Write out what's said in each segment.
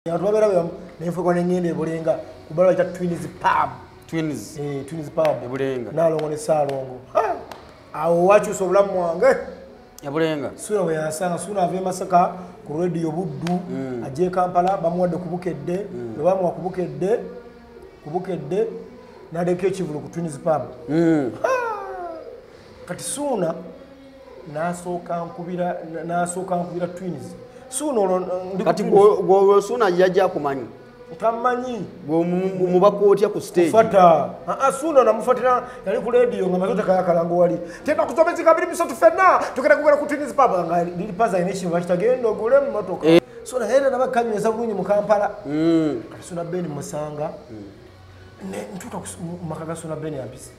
Abantu babeera nenfuuka nengenda ebulenga kubala bayita Twins Pub. Twins. Twins Pub. Ebulenga. Nalongo ne Saalongo. Awo wakyusa obulamu bwange. Ebulenga. Suuna bwe yansanga, Suuna ava e Masaka ku radio Buddu, ajja e Kampala bamuwadde ku Bukedde, bwe bamuwa ku Bukedde n'aleka ekivvulu ku Twins Pub. Kati Suuna n'asooka nkubira Twins. Suuna olwo kati gwe Suuna yajja akumanyi. Tamanyi. Gwe mubaka otya ku stage? Fata. Suuna namufatira yali ku radio nga maze otakayakalanga wali. Tenda kusoma ensika 23 ffenna tugenda kugenda ku Twins Pub nga Lil Pazo alina ekintu bakitagenda ogule emmotoka. Suuna yali nabakanyweza bulungi mu Kampala. Kati Suuna Ben musanga. Ne ntuuka mu maka ga Suuna Ben yampise.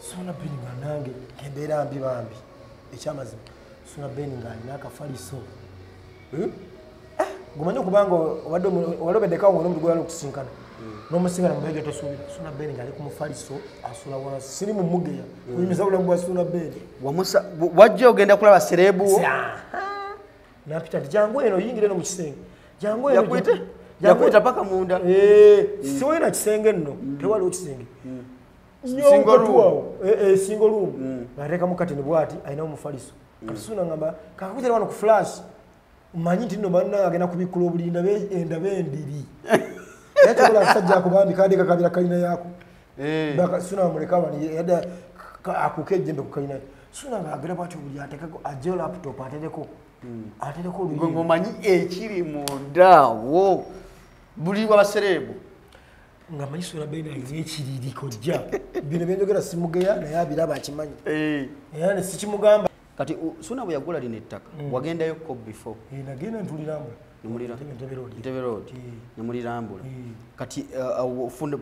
Suuna Ben nga nange embeera mbi bambi. Ekyamazima Suuna Ben ng'alina akafaliso. Gumanyi okubanga obadde walobeddeko awo n'omuntu gw'oyagala okusisinkana n'omusinkana mu mbeera gy'otosuubira. Suuna Ben ng'ali ku mufaliso asula wansi, siri mu mugeya kuyimiza bulamu bwa Suuna Ben. Wajja ogenda kulaba serebu wo? Nampita nti jangu eno oyingire eno mu kisenge. Jangu eno. Yakuyita paka munda. Siwalina kisenge nno, tewaliwo kisenge. Single room. Single room. Ng'ateekamu kateni bw'ati alinawo omufaliso. Kati Suuna ngamba kakakutera wano ku flash. Mmanyi nti nno bannange agenda kubikkula obuliri ndabe endiri. Naye kyokola akasajja ako bambi kabadde kakabira kalina yaako. Suuna bamuleka wano yadde akuuke ejjembe ku kalina ye. Suuna ng'agera bw'ati obuliri ateekeko aggyeyo laptop atereko. Atereko oluyimba. Gwe ng'omanyi ekiri munda wo buli wa basereebu. Nga mmanyi Suuna Ben alina ekiriri kojja. Bino bye njogera simugeya naye abiraba akimanyi. Era ne sikimugamba. Kati Suuna bwe yagula lino ettaka wagendayo ko before? Nagenda ntulirambula. Entebbe Road. Nemulirambula. Kati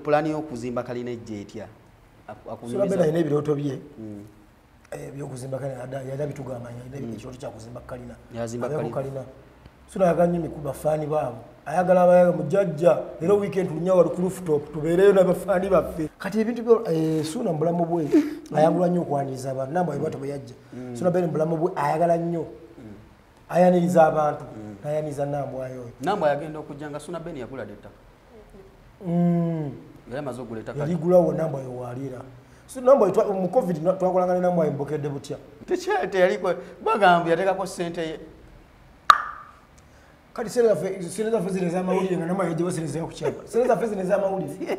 pulaani y'okuzimba kalina ejja etya? Suuna Ben alina ebirooto bye ebyokuzimba kalina, yali abitugamba alina ekirooto kya kuzimba kalina. Yazimba kalina. Suuna ayagala nnyo bafaani baabo. Ayagala abayaga mujjajja era weekend tulinnya wali ku rooftop tubeereyo n'abafaani baffe. Kati ebintu byo Suuna mu bulamu bwe ayagala nnyo okwaniriza abantu. Nambwa bw'atyo bwe yajja. Suuna Ben mu bulamu bwe ayagala nnyo ayaniriza abantu, n'ayaniriza Nambwayo oyo. Nambwa yagenda okujja nga Suuna Ben yagula dda ettaka. Yali amaze okugula ettaka. Yaligulawo Nambwayo w'aliira. Nambwayo mu COVID twakolanga ne Nambwayo mbokedde butya. Teyaliko bagamba yateekako ssente ye. Kati sente zaffe zino ez'amawulire nga Nambwayo yaggyewo sente ze ku kyapa. Sente zaffe zino ez'amawulire.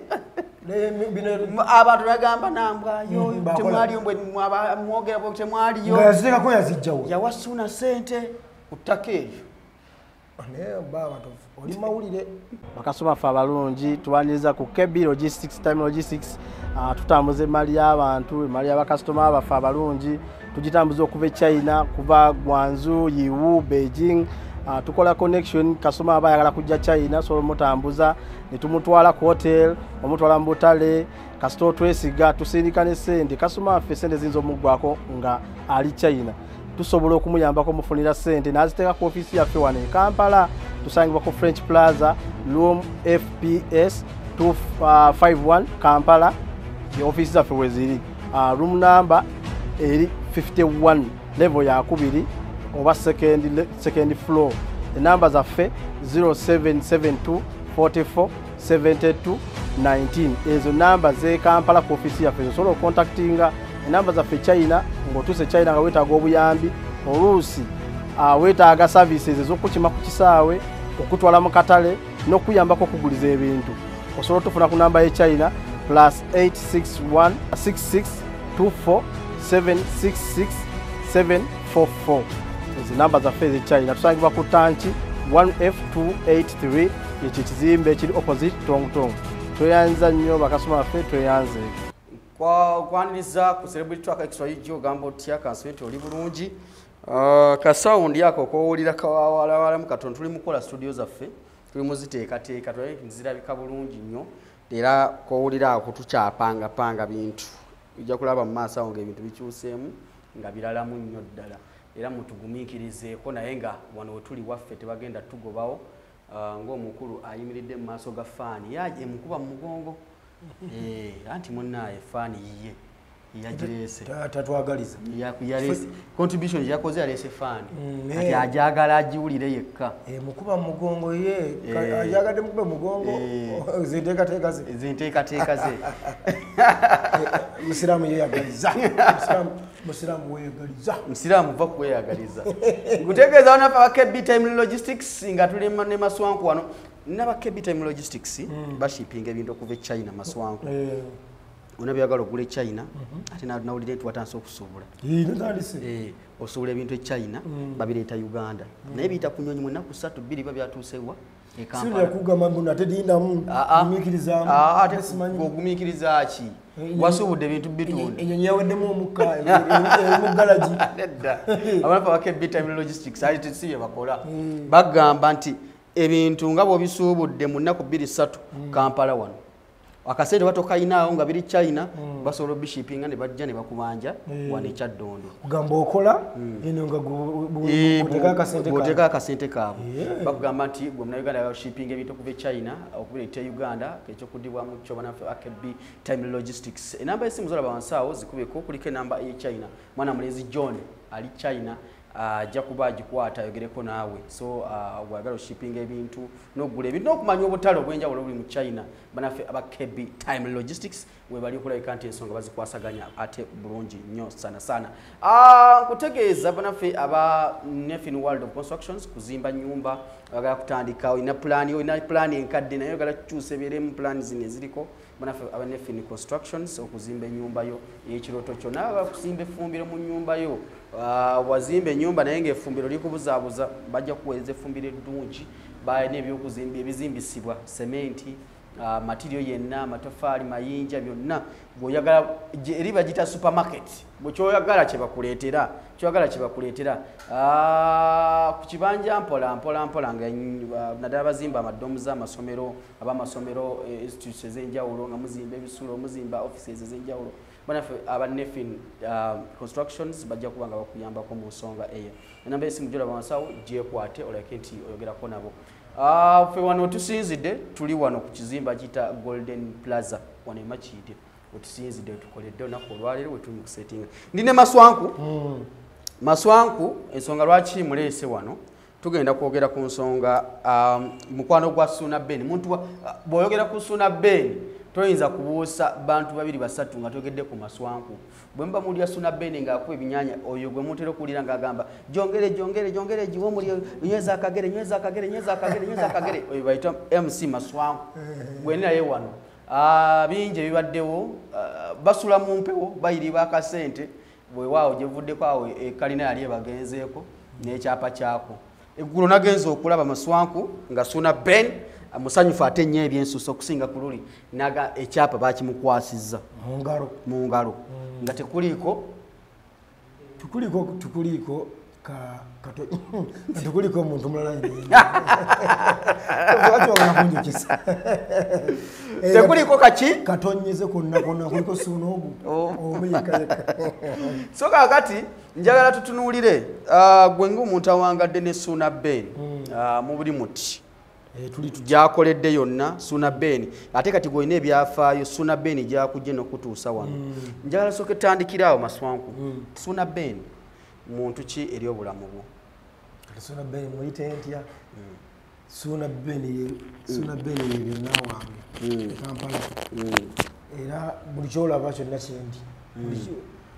Abantu bagamba Nambwayo temwaliyo mwogera bwe temwaliyo. Nga yaziteekako yaziggyawo. Yawa Suuna ssente ku ttaka eryo. Naye baba oli mawulire. Bakasoma ffe abalungi tubaniriza ku KB Logistics, Time Logistics. Tutambuza emmali y'abantu, emmali y'abakasitoma baffe abalungi. Tugitambuza okuva e China, kuva Guangzhou, Yiwu, Beijing. Tukola connection, kasitoma aba ayagala kujja China, so mutambuza ne tumutwala ku hotel, omutwala mu butale, kasita otwesiga tusindika ne ssente. Kasitoma waffe ssente ziyinza omuggwako nga ali China. Tusobola okumuyambako mufunira ssente n'aziteeka ku ofiisi yaffe wano e Kampala. Tusangibwa ku French Plaza, room FPS 251 Kampala. Ofiisi zaffe we ziri. Room number eri 51, level ya 2 oba second floor. Enamba zaffe 0772 44 72 19. Ezo namba ze Kampala ku ofiisi yaffe. Osobola okontaktinga enamba zaffe China ng'otuuse China nga weetaaga obuyambi, oluusi weetaaga services ez'okukima ku kisaawe, okutwala mu katale n'okuyambako okuguliza ebintu. Osobola otufuna ku namba ye China +861 66 24 766 744. Ezo namba zaffe ez'e China. Tusangibwa ku tanki 1F283, ekyo ekizimbe ekiri opposite Tong Tong. Tweyanza nnyo bakasoma baffe, tweyanze. Kwaniriza ku Celebrity Track Extra UG, ogamba otya kansibe nti oli bulungi. Ka sound ako k'owulira kawalawalamu katono, tuli mukola studio zaffe, tuli muziteekateeka tulabe nti zirabika bulungi nnyo, era k'owulira ako tukyapangapanga bintu. Ojja kulaba mu maaso awo ng'ebintu bikyuseemu nga biralamu nnyo ddala. Era mutugumiikirizeeko, naye nga wano we tuli waffe tebagenda tugobawo. Ng'omukulu ayimiridde mu maaso ga faani yaje emukuba mu mugongo. Anti munnaaye faani yiye. Yagireese. Tatwagaliza. Yakuyareese. Contribution yakoze yaleese fan. Kati ajagala agiwulire yekka. Mukuba mugongo ye, ajagadde mukube mugongo, zinteekateeka ze. Zinteekateeka ze. Musiraamu yeeyagaliza. Musiraamu weeyagaliza. Musiraamu va kweyagaliza. Nkutegeeza wano aba KB Time Logistics nga tuli ne Maswanku wano. N'aba KB Time Logistics bashipinga ebintu okuva e China Maswanku. Onabyagala ogula e China ate nawulira nti watandise okusuubula. Osuubula ebintu e China babireeta Uganda. Naye biyita ku nnyonyi mu nnaku 3 2 biba byatuuse wa e Kampala. Sirya kugamba mbu nate dindamu gumiikirizaamu. Ate ogumiikiriza ki? Wasuubudde ebintu bitunda. Ennyonyi yaweddemu omukka eri mu galagi. Nedda. Abantu aba KB Time Logistics ate si bye bakola. Bagamba nti ebintu nga bw'obisuubudde mu nnaku 2 3 Kampala wano. Akasente batokayinaawo nga biri China basobola obishipinga ne bajja ne bakubanja wano e Kyaddondo. Kugamba okola eno nga bw'oteeka akasente kaabwe. Bakugamba nti gwe Munnayuganda bashipinga ebintu okuva e China okubireeta e Uganda ekyokuddibwamu kyo bannaffe KB Time Logistics. Enamba y'essimu zolaba wansi awo zikubeko kuliko enamba ey'e China. Mwana mulenzi John ali China ajja kuba agikwata ayogereko naawe. So bw'oyagala oshipinga ebintu n'okugula ebintu n'okumanya obutale obw'enjawulo obuli mu China, bannaffe aba KB Time Logistics we bali okulabika nti ensonga bazikwasaganya ate bulungi nnyo sana sana. Nkutegeeza bannaffe aba Nefin World of Constructions kuzimba nnyumba, abagala kutandika, olina pulaani, olina pulaani enkadde naye oyagala kukyusa ebeeremu pulaani zino eziriko, bannaffe aba Nefin Constructions okuzimba ennyumba yo ey'ekirooto kyo. Nawe abagala kuzimba effumbiro mu nnyumba yo, wazimba ennyumba naye ng'effumbiro likubuzaabuza, bajja kuweereza effumbiro eddungi, balina ebyokuzimba ebizimbisibwa sementi, material yenna, amatoffaali, mayinja, byonna bw'oyagala eri bagiyita supermarket, bwe kyoyagala kye bakuleetera, kyoyagala kye bakuleetera. Ku kibanja mpola mpola mpola nga naddala bazimba amadomu z'amasomero, ab'amasomero, institutes ez'enjawulo nga muzimba ebisulo, muzimba offices ez'enjawulo. Bannaffe aba Nefin Constructions bajja kuba nga bakuyambako mu nsonga eyo. Enamba y'essimu gy'olaba wansi awo gyekwate olabike nti oyogerako nabo. Ffe wano tusinzidde tuli wano ku kizimba kiyita Golden Plaza wano e Makindye wetusinzidde wetukoledde olunaku olwaleero wetuli mu kusetinga. Ndi ne Maswanku. Maswanku ensonga lwaki muleese wano tugenda kwogera ku nsonga mukwano gwa Ssuuna Ben. Muntu bw'oyogera ku Ssuuna Ben toyinza kubuusa bantu 2 3 nga toyogedde ku Maswanku. Bwe muba mulya Ssuuna Ben ng'akuba ebinyaanya oyo gwe mutera okuwulira ng'agamba jongere jongere jongere giwe omuliro nyweza akagere nyweza akagere nyweza akagere nyweza akagere, oyo bayita MC Maswanku. Gwe naye wano bingi ebibaddewo, basula mu mpewo bayiriba akasente bwewaawo gye buvuddeko awo ekalina yali ebagenzeeko n'ekyapa kyako. Eggulo nagenze okulaba Maswanku nga Ssuuna Ben musanyufu ate nnyo ebyensusa okusinga ku luli naga ekyapa bakimukwasizza mu ngalo nga tekuliiko tukuliiko tukuliiko omuntu mulala tekuliiko kaki katonyeze konna konna kuliko Ssuuna ogu omu yekka yekka. So kaakati njagala tutunuulire gwe ng'omuntu awangadde ne Ssuuna Ben mu buli muti gyakoledde yonna Ssuuna Ben, ate kati gw'olina ebyafaayo Ssuuna Ben gyakujja n'okutuusa wano. Njagala sooke tutandikire awo Maswanku. Ssuuna Ben muntu ki eri obulamu bwo? Kati Ssuuna Ben muyite ntya? Ssuuna Ben ye byonna wange e Kampala. Era buli ky'olaba kyonna kyendi.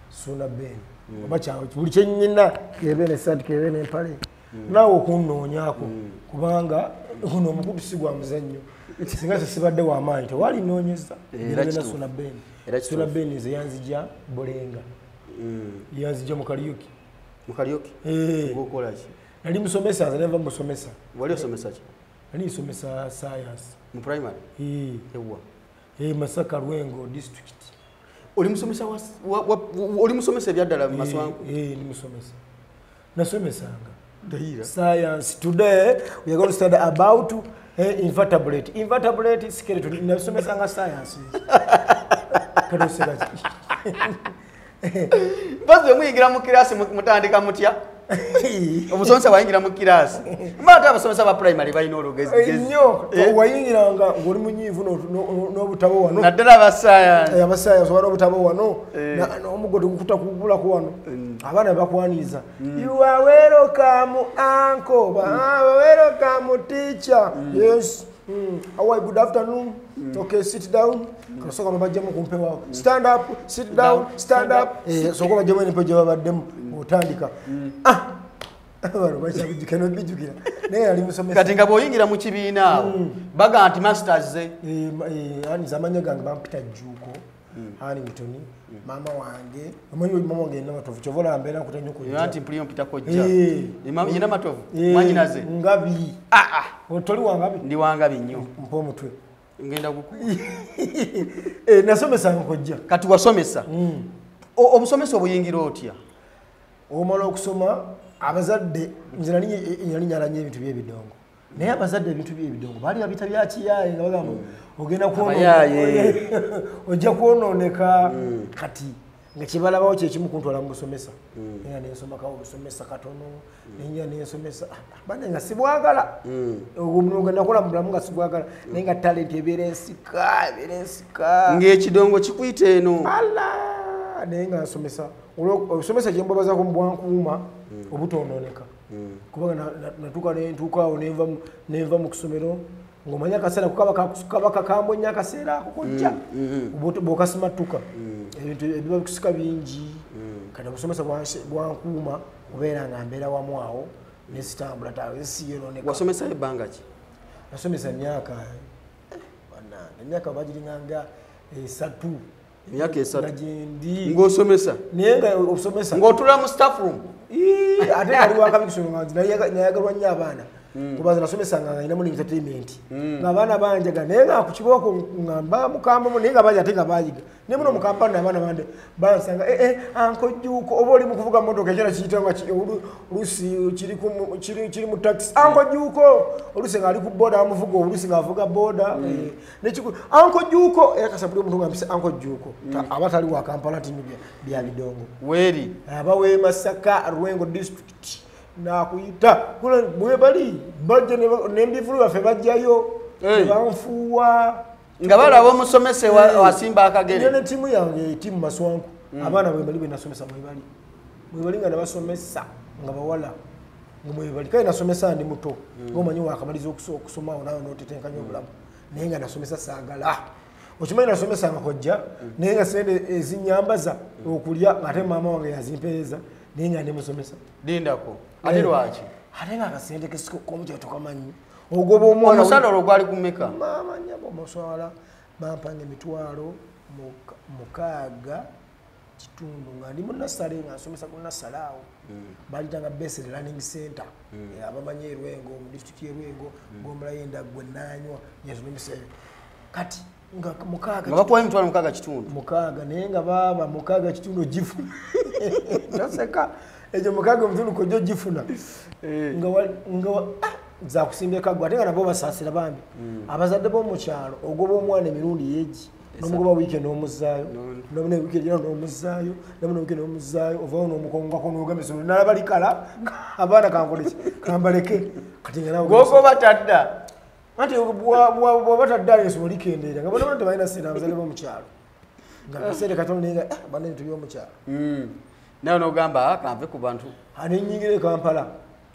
Ssuuna Ben oba buli kye nnyina kebe n'essaati kebe n'empale naawe okunnoonyaako kubanga guno omukutu si gwa muzannyo. Singa sibadde w'amaanyi tewalinoonyeza. Ssuuna Ben. Ssuuna Ben nze yanzija Bulenga. Yanzija mu Kariuki. Mu Kariuki? Ng'okola ki? Nali musomesa, nze nava musomesa. Wali osomesa ki? Nali nsomesa science. Mu primary? Ewa. Masaka Lwengo district. Oli musomesa oli musomesa ebyaddala Maswanku? Ndi musomesa. Nasomesanga. Science. Today we are going to study about invertebrate. Invertebrate skeleton. Nasomesanga science. Mpozi bwe muyingira mu kirasi mutandika mutya? Omusomesa wayingira mu kirasi. Mba abasomesa ba primary balina olugezigezi. Nnyo wayingiranga ng'oli munyiivu n'obutabo wano. Naddala aba science. Aba science oba n'obutabo wano. N'omugo tegukuta kugulako wano. Abaana bakwaniriza. You are welcome uncle. Welcome teacher. Yes. How are you? Good afternoon. Okay, sit down. Kasooka babajjamu ku mpewo. Stand up, sit down, stand up. Sooka bajjamu empewo gye babaddemu otandika. Bano bakyabijjukira n'obijjukira. Naye yali musomesa. Kati nga bw'oyingira mu kibiina awo baga nti masters ze. Ani amannya gange bampita Jjuuko. Hannington, maama wange. Omanyi mama wange yenna Matovu, kyova olaba mbeera nkuta nnyo kojja. Anti mpulira mpita kojja. Yenna Matovu, mwannyinaze. Ngabi. Toli wangabi? Ndi wangabi nnyo. Mpa omutwe. Ngenda kuku. Nasomesanga kojja. Kati wasomesa. Obusomesa obuyingira otya? Omala okusoma abazadde nze nali nyala nnyo ebintu by'ebidongo. Naye abazadde ebintu by'ebidongo baali babiyita bya kiyaaye nga bagamba ogenda ojja kwonooneka. Kati nga kibalabawo kye kimu kuntwala mu busomesa. Naye nensomakawo obusomesa katono, nenja nensomesa bane nga sibwagala. Ogwo omulimu gwe nakola mu bulamu nga sibwagala, naye nga talenti ebeera ensika, ebeera ensika. Ng'ekidongo kikuyita eno. Ala! Naye nga nsomesa. Obusomesa gye mbabazaako mu bwankuuma obutonooneka. Kubanga natuuka nentuuka awo nenva mu kusomero ng'omanya akaseera kaba kakambwe nnyo akaseera ako kojja bw'okasimattuka ebintu ebiba bikusika bingi. Kati obusomesa bwankuuma kubeera nga mbeera wamu awo nesitambula tawe siyonooneka. Wasomesayo ebbanga ki? Nasomesa emyaka emyaka bagiringanga 3. Emyaka 3 nga gyendi ng'osomesa. Naye nga osomesa ng'otuula mu staff room. Ate nali wakabi kusoma nga nayagalwa nnyo abaana. Kubanza nasomesanga nga ninamu entertainment. Ng'abaana banjaga naye nga ku kibooko nga mba mukambamu naye nga bangi ate nga bayiga. Naye muno mu Kampala abaana bande bansanga Uncle Jjuuko oba oli mu kuvuga mmotoka ekyana kiyita nga oluusi kiri mu taxi. Uncle Jjuuko oluusi ng'ali ku boda bamuvuga oluusi ng'avuga boda. Uncle Jjuuko era kasa buli omuntu ng'ampise Uncle Jjuuko. Aba tali wa Kampala nti bya bidongo. Weeri. Aba w'e Masaka Lwengo district. Nakuyita bwe bali bajja n'embivulu baffe bajjayo banfuuwa nga balaba omusomesa wasimba akagere. Ne ttiimu yange ttiimu Maswanku abaana bwe bali bwe nasomesa bwe bali nga nabasomesa nga bawala nga mwe bali. Kale nasomesa ndi muto ng'omanyi waakamaliza okusoma awo naawe n'otetenkanya obulamu naye nga nasomesa saagala. Okimanyi nasomesa nga kojja naye nga ssente ezinnyambaza okulya ate maama wange yazimpeereza naye nga ndi musomesa. Lindako. Ate lwaki? Ate nga akasente k'omukyalo tokamanyi. Ogoba omwana. Omusala olwo gwali ku mmeka? Maama nnyabo omusala bampanga emitwalo 6.5 nga ndi mu nnassale nga nsomesa ku nnassale awo. Bagiyitanga Best Learning Center. Abamanyi e Lwengo mu disitulikiti y'e Lwengo ng'omulayo Endaggwe Nnaanywa yasomesa eyo. Kati nga 6 nga bakuwa emitwalo 6.5. 6 naye nga baaba 6.5 ogifuna. Toseka. Egyo 6.5 kojja ogifuna. Nga zakusimbye kaggwa ate nga nabo basaasira bambi. Abazadde b'omukyalo ogoba omwana emirundi egi n'omugoba wiiki n'omuzzaayo n'obuna wiiki ejja n'omuzzaayo n'obuna wiiki n'omuzzaayo ovaawo n'omukongako n'ogamba essomero nalaba likala abaana kankole ki kambaleke. Kati nga naawe Gw'ogoba tadda. Anti bw'oba tadda essomero likendeera nga bonna tebalina ssente abazadde b'omukyalo. Nga akaseera katono naye nga banna ebintu by'omukyalo. Nawe n'ogamba kanve ku bantu. Ne nnyingira e Kampala.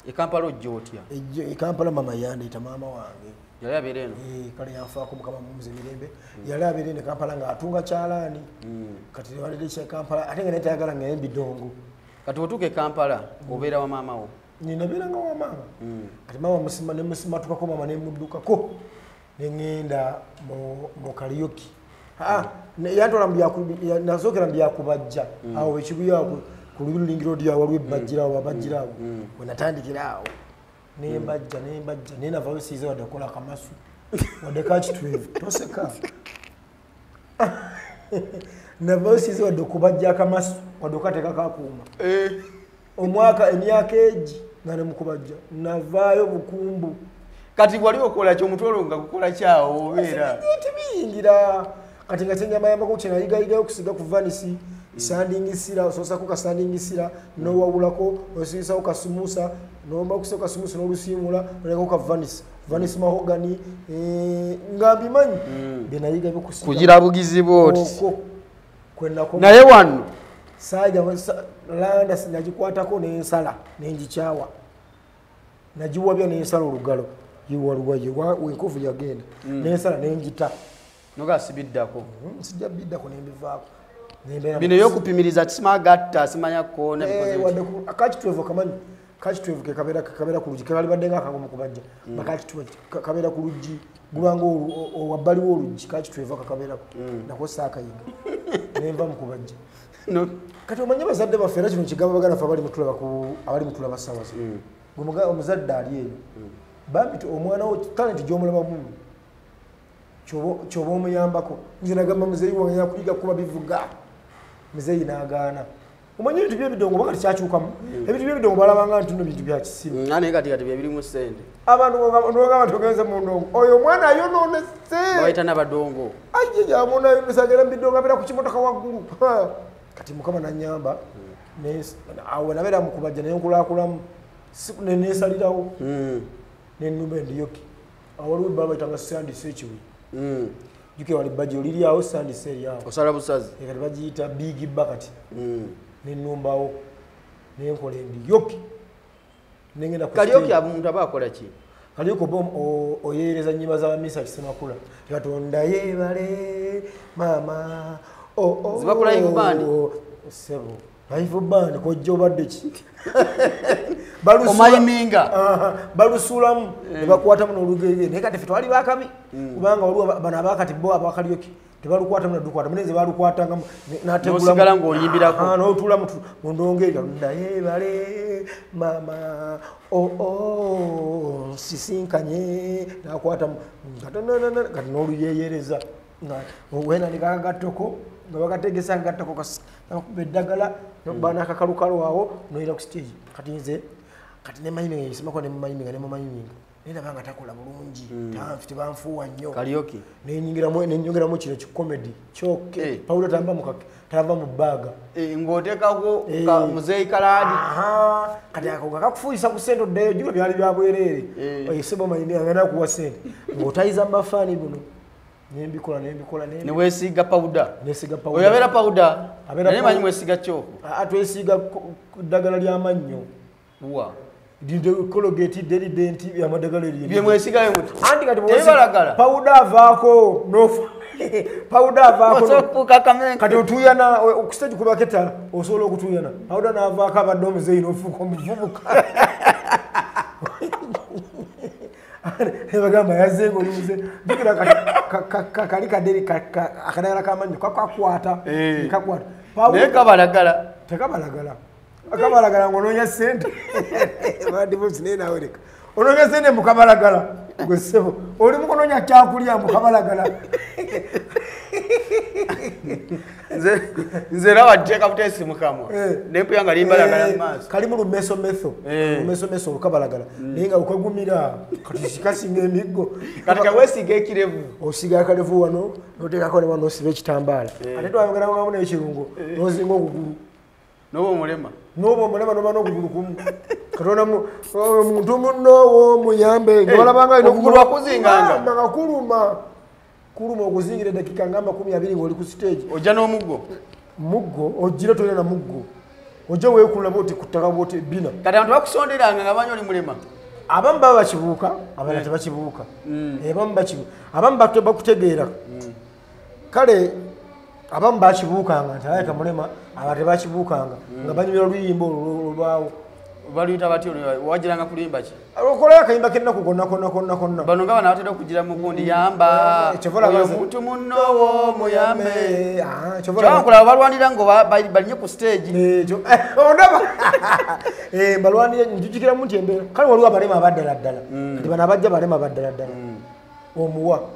E Kampala ojja otya? E Kampala maama yandeeta maama wange. Yali abeera eno? Kale yanfaako Mukama mumuze mirembe. Yali abeera eno e Kampala ng'atunga kyalaani. Kati ne baleeta ekya Kampala ate nga naye tayagala ngende bidongo. Kati bw'otuuka e Kampala obeera wa maama wo? Nabeeranga wa maama. Kati maama ne musimatukako maama ne muddukako ne ŋŋenda mu karaoke. Yantwala nasookera mu byakubajja awo ekibuye awo ku Lubiri Ring Road awo waliwo ebbajjira awo babajjira awo. We natandikira awo ne mbajja naye navaayo siyize wadde kukola akamasu wadde kakitwevu toseka. Navaayo siyize wadde okubajja akamasu wadde okateeka kakuuma. Omwaka emyaka egi nga ne mukubajja navaayo bukumbu. Kati wali okola ki omutwalo nga gukola ki awo obeera? Tebiyingira. Kati nga kyenyamayambako kye nayigayigayo okusiga ku vanisi Sandingisira ososako kasandingisira nowawulako osiisako kasumusa nomba okusako kasumusa n'olusiimula olekako ka vanis vanis mahogany nga mbimanyi byenayiga byokusiga kugira bugizi bwoti kwenako naye wano saaja landa nagikwatako n'ensala nenjikyawa nagiwabya n'ensala olugalo yiwaluwaye wenkovu yagenda n'ensala nenjita noga sibiddako sijja biddako nembivaako bino yokupimiriza kisimagatta simanya koona wadde akakitwevu kamanyi kakitwevu ke kabeera ku luggi kebalibadde nga akango mu kubajja bakakitwevu kabeera ku luggi gubanga wabbali w'oluggi kakitwevu akakabeerako nako saakayiga nenva mu kubajja kati omanye bazadde baffe era kino kigamba baganda ffe abali mutulaba ssaawa zino omuzadde ali eyo bambi omwana wo talenti gy'omulabamu kyoba omuyambako nze nagamba muzeeyi wange yakuyiga kuba bivuga muzeeyi n'agaana omanyi ebintu by'ebidongo bakati kyakyukamu ebintu by'ebidongo balabanga nti nno bintu bya kisiru naye kati kati byebirimu ssente abantu nogamba togenze mu ndongo oyo omwana ayonoonese bayita n'abadongo aye yamuna ayononese agenda mu bidongo abeera ku kimotoka waggulu kati mukama nanyamba awo nabeera mu kubajja naye nkulakulamu neneesalirawo nenumba endiyoki awo waliwo ebbala bayitanga sandisa ekibuye jukira wali bajjo liri awo sandisa eri awo osala busazi kati bagiyita big bucket nenumbawo nenkola endiyoki nengenda kalyoki omuntu aba akola ki kalyoki oba oyeereza nnyimba za misa kisemakula katonda yeebale maama ziba ku live band sebo live band kojja obadde ki omayiminga balusuulamu ne bakwatamu n'olugege naye kati ffe twali bakabi kubanga waliwo bano abakati bo abakalyoki tebalukwatamu nadukwatamu naye nze balukwatangamu n'osigala ng'oyimbirako n'otuula mu ndongo eryo naye bale maama sisinkanye nakwatamu kati n'oluyeeyereza wenanika akagattoko nga bakategesa akagattoko nakuba eddagala nokuba n'akakalukalo awo noyira ku stage kati nze kati nemayiminga ngisimako nemumayiminga nemumayiminga naye ndaba nga takola bulungi tanfi tebanfuuwa nnyo kalyoki nenyongeramu kino kikomedi kyoke pawulo tava mu bbaaga ng'oteekako muzeeyi kalaadi kati ako nga kakufuuyisa ku ssente oddeyo juba byali bya bwereere sebo mayiminga ngenda kuwa ssente ng'otayiza mu bafaani buno nembikola nembikola neweesiiga pawuda nesiga pawuda oyo abeera pawuda naye manyi mwesiga kyoko twesiiga ddagala ly'amannyo wa Colgate Derident amadagala eryo bye mwesigayo muti anti kati tebibalagala pawuda avaako nofa pawuda avaako osokuka kamenke kati otuyana okustage kubako ettala osobola okutuyana pawuda n'avaako abadde omuzeeyi n'ofuuka omuvubuka bagamba yazenga oli muze jukira kali kaderi akadagala k'amannyo kakwata kakwata naye kabalagala tekabalagala akabalagala ng'onoonya ssente badivusi naye nawe leka onoonya ssente mukabalagala gwe ssebo oli mukunoonya kyakulya mukabalagala nze era wateeka buteesi mukamwa nempuya nga limbalagala mu maaso kalimu lumesomeso lumesomeso olukabalagala naye nga lukwegumira kati kasinga emiggo kati kaweesiga ekirevu osiga akalevu wano noteekako ne wano osiba ekitambaala ate twayogerangamu n'ekirungo n'ozinga okugulu noba omulema noba omulema noba n'okugulu kumu katonda muntu munnowo muyambe nga okugulu akuzinganga nga kuluma kuluma okuzingira eddakiika nga 20 ng'oli ku stage ojja n'omuggo muggo ojjira tolina na muggo ojja weekulula bwoti ku ttaka bwoti ebbina kati abantu bakusonderanga nga banyi oli mulema abamu baba bakibuuka abalala tebakibuuka abamu bakibuuka abamu bakutegeera kale abamu bakibuukanga nti alabika mulema abalala tebakibuukanga nga banyumira oluyimba olwo olwawo baluyita batya wagiranga kuluyimba ki okolayo akayimba k'ennaku konna konna konna konna bano nga bano abatera okugira mu gundi yamba oyo muntu munnowo muyambe kyobankulaba balwanira ngo balinye ku stage ondaba balwanira njujukiramu nti embeera kale waliwo abalema abaddala ddala kati bano abajja balema abaddala ddala omuwa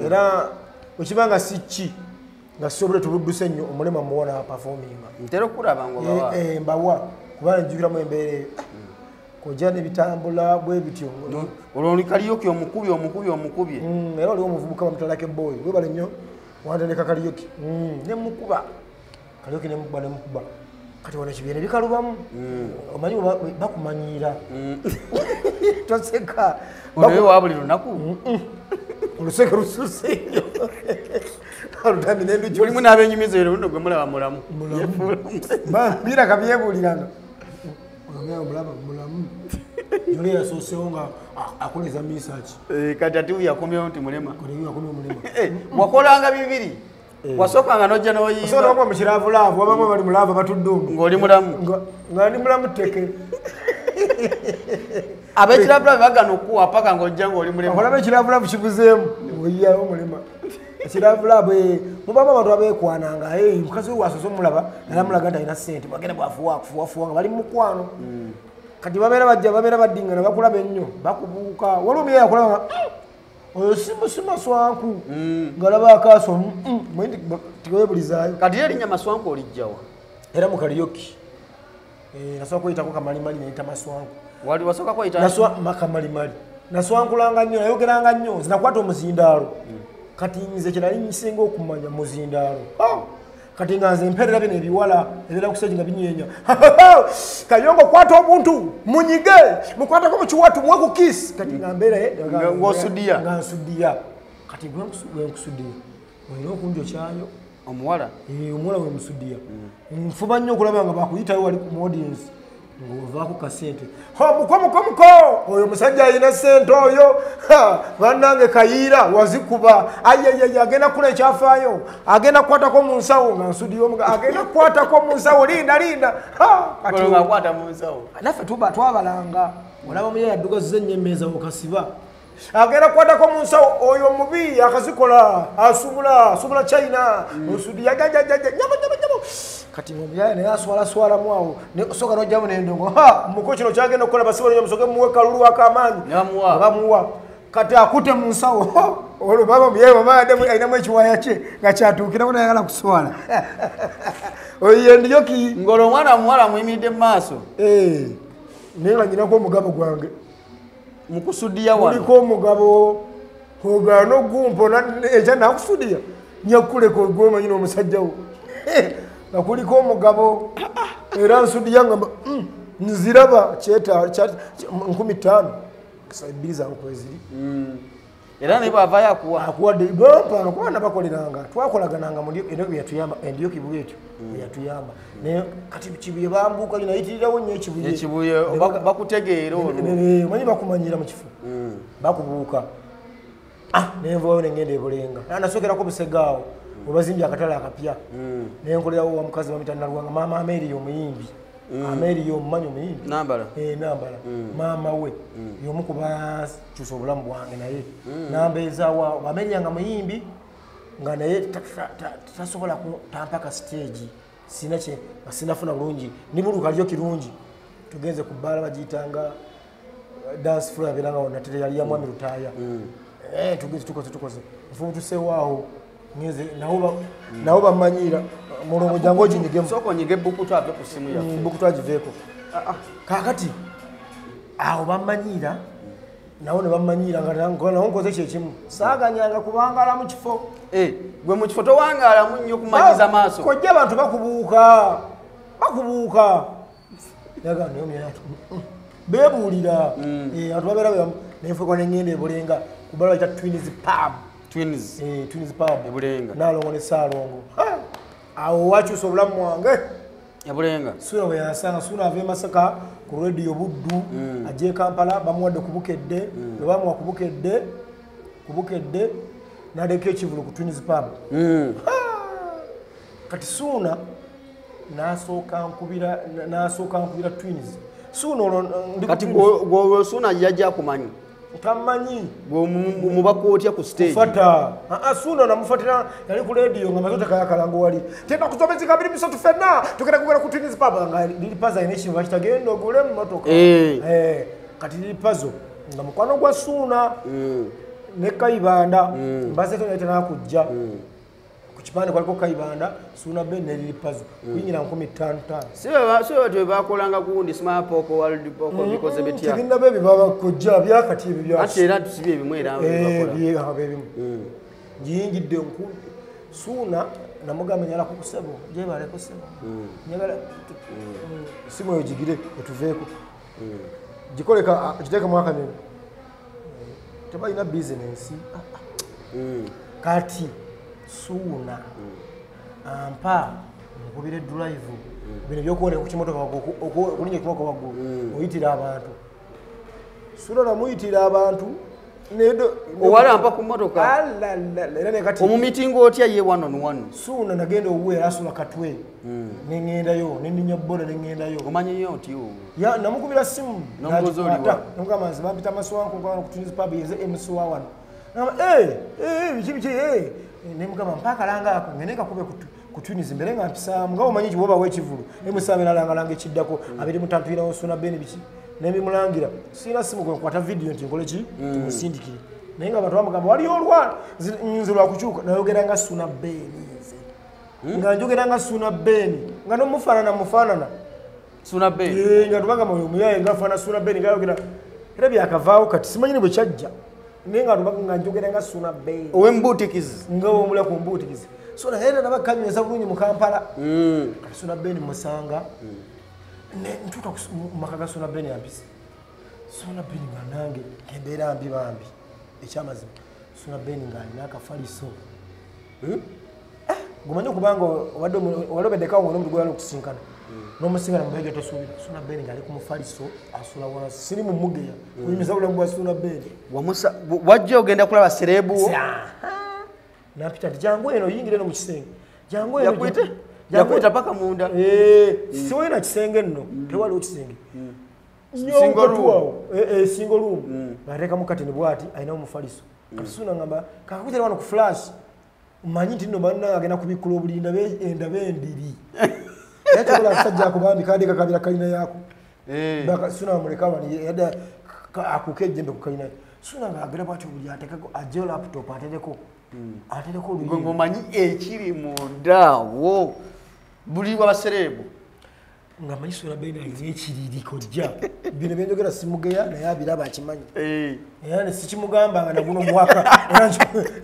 era okiba nga si ki nga si obule tubudduse nnyo omulema muwa n'apafominga ntera okulaba ngo bawa mbawa kuba njujukiramu embeera eyo kojja nebitambula bwe bityo olwo oli kaliyoki omukubi omukubi omukubi era waliwo omuvubuka bamutalako ebboyi webale nnyo wantandika kaliyoki ne mukuba Karaoke nemukuba nemukuba. Kati wano Kibuye ne bikalubamu. Omanyi bakumanyiira. Toseka. Oyo wa buli lunaku. Oluseke lususe. Alutami nendu mulimu n'abenyumiza ero luno gwe mulaba mulamu. Bira kabyebuliranga. Oyo mulaba mulamu. Yoli yasosewo nga akoleza research. Kati ati yakomyewo nti mulema. Yakomyewo mulema. Wakolanga bibiri. Wasookanga n'ojja n'oyimba. Osobola okuba mu kiravulaavu, abamu bali mu laavu batudde omwo. Ng'oli mulamu. Nga ndi mulamu tteke. Ab'ekiravulaavu bagana okukuwa paka ng'ojja ng'oli mulema. Olaba ekiravulaavu kibuzeemu, ng'oyiyawo mulema. Ekiravulaavu mubamu abantu abeekwananga, mukazi we wasoose omulaba, nalamulaga nti alina ssente, bwagenda bw'afuuwa akufuwafuwa nga bali mu mukwano. Kati babeera bajja babeera baddingana bakulaba ennyo, bakubuuka. Waliwo omuyaye akulaba nga oyo si maswanku. Ng'alaba akaaso tiwebulizaayo. Kati ye erinnya Maswanku olijjawa? Era mu karaoke. Nasooka kweyitako Kamalimali neyita Maswanku. Wali wasooka kweyita? Kamalimali. Naswankulanga nnyo, nayogeranga nnyo, nze nakwata omuzindaalo. Kati nze kye nali nsinga okumanya muzindaalo. Kati nga nze mperera bino ebiwala ebibeera ku stage nga binyeenya. Kayongo kwata obuntu munyige, mukwatako mu kiwatu muwe ku kiss. Kati nga mbeera ng'osudiya. Nga nsudiya. Kati gwe nkusudiya. Olina okunjokyayo. Omuwala? Omuwala we musudiya. Nfuba nnyo okulaba nga bakuyitayo wali ku audience. Ng'ovaako kasente. Muko muko muko! Oyo musajja alina ssente oyo. Bannange Kayiira wazikuba. Ayayaya agenda kula ekyafaayo. Agenda kukwatako mu nsawo nga nsudiya omuga. Agenda kukwatako mu nsawo linda linda. Kati ng'akwata mu nsawo. Naffe tuba twabalanga. Olaba muyaye addugazza ennyo emmeeza okasiba. Agenda kukwatako mu nsawo oyo mubi akazikola asubula asubula China. Osudiya jajajajja nyama nyama nyama. Kati omuyaye naye aswalaswalamu awo soka n'ojjamu n'endongo. Muko kino kyagenda okukola basibo nnyo musoke muwe kalulu ak'amaanyi. Ne bamuwa. Ne bamuwa. Kati akute mu nsawo. Olwo baba omuyaye baba alinamu ekiwaya kye nga kyatuukiramu n'ayagala kuswala. Oyo ye Ndyoki. Ng'olwo omwana muwala amuyimiridde mu maaso. Naye nga nnyinako omugabo gwange. Mukusudiya wano. Kuliko omugabo ogaana ogumpona ekya nakusudiya. Nyakuleka ogwomanyi n'omusajja wo. Nga kuliko omugabo era nsudiya nga nziraba kyeta 5,000 2 zange kweziri. Era naye bw'avaayo akuwa. Akuwadde bampanga kuba nabakoleranga twakolagananga mu Ndyoki yatuyamba Ndyoki bwetyo yatuyamba. Naye kati Kibuye bambuuka nayitirirawo nnyo Ekibuye. Ekibuye bakutegeera olwo. Omanyi bakumanyira mu kifo. Bakubuuka. Nenvaayo ne ngenda e Bulenga. Nasookerako Busegaawo webazimbye akatale akapya. Ne nkolerawo wa mukazi bamuyita Nalwanga maama Amelia omuyimbi. Amelia omumanyi omuyimbi? Nambala. Nambala. Maama we y'omu ku bakyusa obulamu bwange naye. Nambeezaawo Amelia nga muyimbi nga naye tasobola tampaka stage. Sina kye sinafuna bulungi. Nibuluka lyo kirungi. Tugenze ku bbaala bagiyitanga dance floor abeeranga wonna tere yali ya Mwami Lutaaya. Tugenze tukoze. Nfubutuseewo awo. Ngenze nabo bamanyiira mulongo jangu oginyigemu. Sooka onyige ebbukutu ave ku ssimu yaffe. Bbukutu agiveeko. Kaakati awo bamanyiira nabo ne bamanyiira nga nabo nkoze kyekimu. Saaganyanga kubangaala mu kifo. Gwe mu kifo towangaalamu nnyo kumanyiza maaso. Kojja abantu bakubuuka. Bakubuuka. Yagamba naye omuyaaye ati, beebuulira. Abantu babeera nenfuuka ne ngenda e Bulenga ku bbala bayita Twins Pub. Twins. Twins Pub. E Bulenga. Naalongo ne Ssaalongo. Awo wakyusa obulamu bwange. E Bulenga. Suuna bwe yansanga, Suuna ava e Masaka ku radio Buddu, ajja e Kampala bamuwadde ku Bukedde, bwe bamuwa ku Bukedde n'aleka ekivvulu ku Twins Pub. Kati Suuna n'asooka nkubira Twins. Suuna olwo ndi ku Kati Twins. gwe Suuna yajja akumanyi. Tamanyi. Gwe mubaka otya ku stage? Fata. Suuna namufatira yali ku radio nga mazote kayakalanga wali. Tenda kuzobezeka 23 ffenna tugenda kugenda ku Twins Pub nga Lil Pazo alina ekintu bakiyita genda ogule emmotoka. Kati Lil Pazo nga mukwano gwa Suuna ne Kayibanda mbazeeko naye tenakujja. Ku kipande kwaliko Kayibanda, Suuna Ben ne Lil Pazo. Kuyingira 55,000. Si be batyo bakolanga gundi Smart Poko, World Poko, bikoze bitya? Tebinna bye baba kujja byakati ebyo bya. Ate era tusibye ebimu era bakola. Bye ebimu. Ngiyingidde Suuna namugamba njagala kukusebo gyebaleko sebo njagala simu eyo gigire etuveeko gikoleka giteekemu akanyonyi tebalina bizinensi. Kati Suuna ampa nkubire drive bino byokuwoneka ku kimotoka okulinnya ekimotoka waggulu oyitira abantu. Suuna namuyitira abantu owalampa ku mmotoka omumitinga otya ye one on one. Suuna nagenda owuwe asula Katwe neŋŋendayo neninya boda neŋŋendayo. Omanyiyo nti namukubira simu namugamba nze bampita Maswanku ku Twins Pub yenze MC wa wano. Biki biki nemugamba mpa akalanga ako ngende kakube ku Twins mbere nga mpisaamu nga omanyi kiwoba w'ekivulu MC abeera alangalanga ekiddako 25 tuyinawo Suuna Ben biki nembimulangira. Sirina simu gwe nkwata vidiyo nti nkole ki tumusindikire naye nga abantu bamugamba waliyo olwana nze lwakukyuka nayogera nga Suuna Ben nze nga njogera nga Suuna Ben nga nomufaanana mufaanana Suuna Ben nga tubagamba oyo omuyaye nga afaanana Suuna Ben ngayogera era byakavaawo kati simanyi ne bwe kyajja naye nga tubaga nga njogera nga Suuna Ben ow'embuutikizi nga womula ku mbuutikizi. So naye era nabakanyweza bulungi mu Kampala. Kati Suuna Ben musanga ntuuka mu maka ga Suuna Ben yampise. Suuna Ben nga nange embeera mbi bambi ekyamazima. Suuna Ben ng'alina akafaliso gumanyi okubanga obadde walobeddekawo ng'onomuntu gweyala okusinkana n'omusinkana mu beejo tosuubira. Suuna Ben ng'ali ku mufaliso asula wansi siri mu mugeya kuyimiza bulamu bwa Suuna Ben. Wajja ogenda kulaba sereebu wo nampita nti jangu eno oyingire eno mu kisenge jangu eno yakuyita paka munda. Siwalina kisenge nno tewaliwo kisenge single room ng'ateekamu kateni bw'ati alinawo omufaliso. Kati Suuna ngamba kakakutera wano ku flash mmanyi nti nno bannange agenda kubikkula obulinda endaba endiri naye tokola akasajja ako bambi kadde kakabira kalina yaako. Suuna bamuleka wano yadde akuuka ejjembe ku kalina ye. Suuna ng'agera bw'ati obuli ateekeko aggyeyo laptop atereko atereko oluyimba. Gwe ng'omanyi ekiri munda wo buli wabasereebu nga manyi Suuna Ben alina ekiriri kojja bino byenjogera simugeya naye abiraba akimanyi era sikimugamba nga naguno mwaka era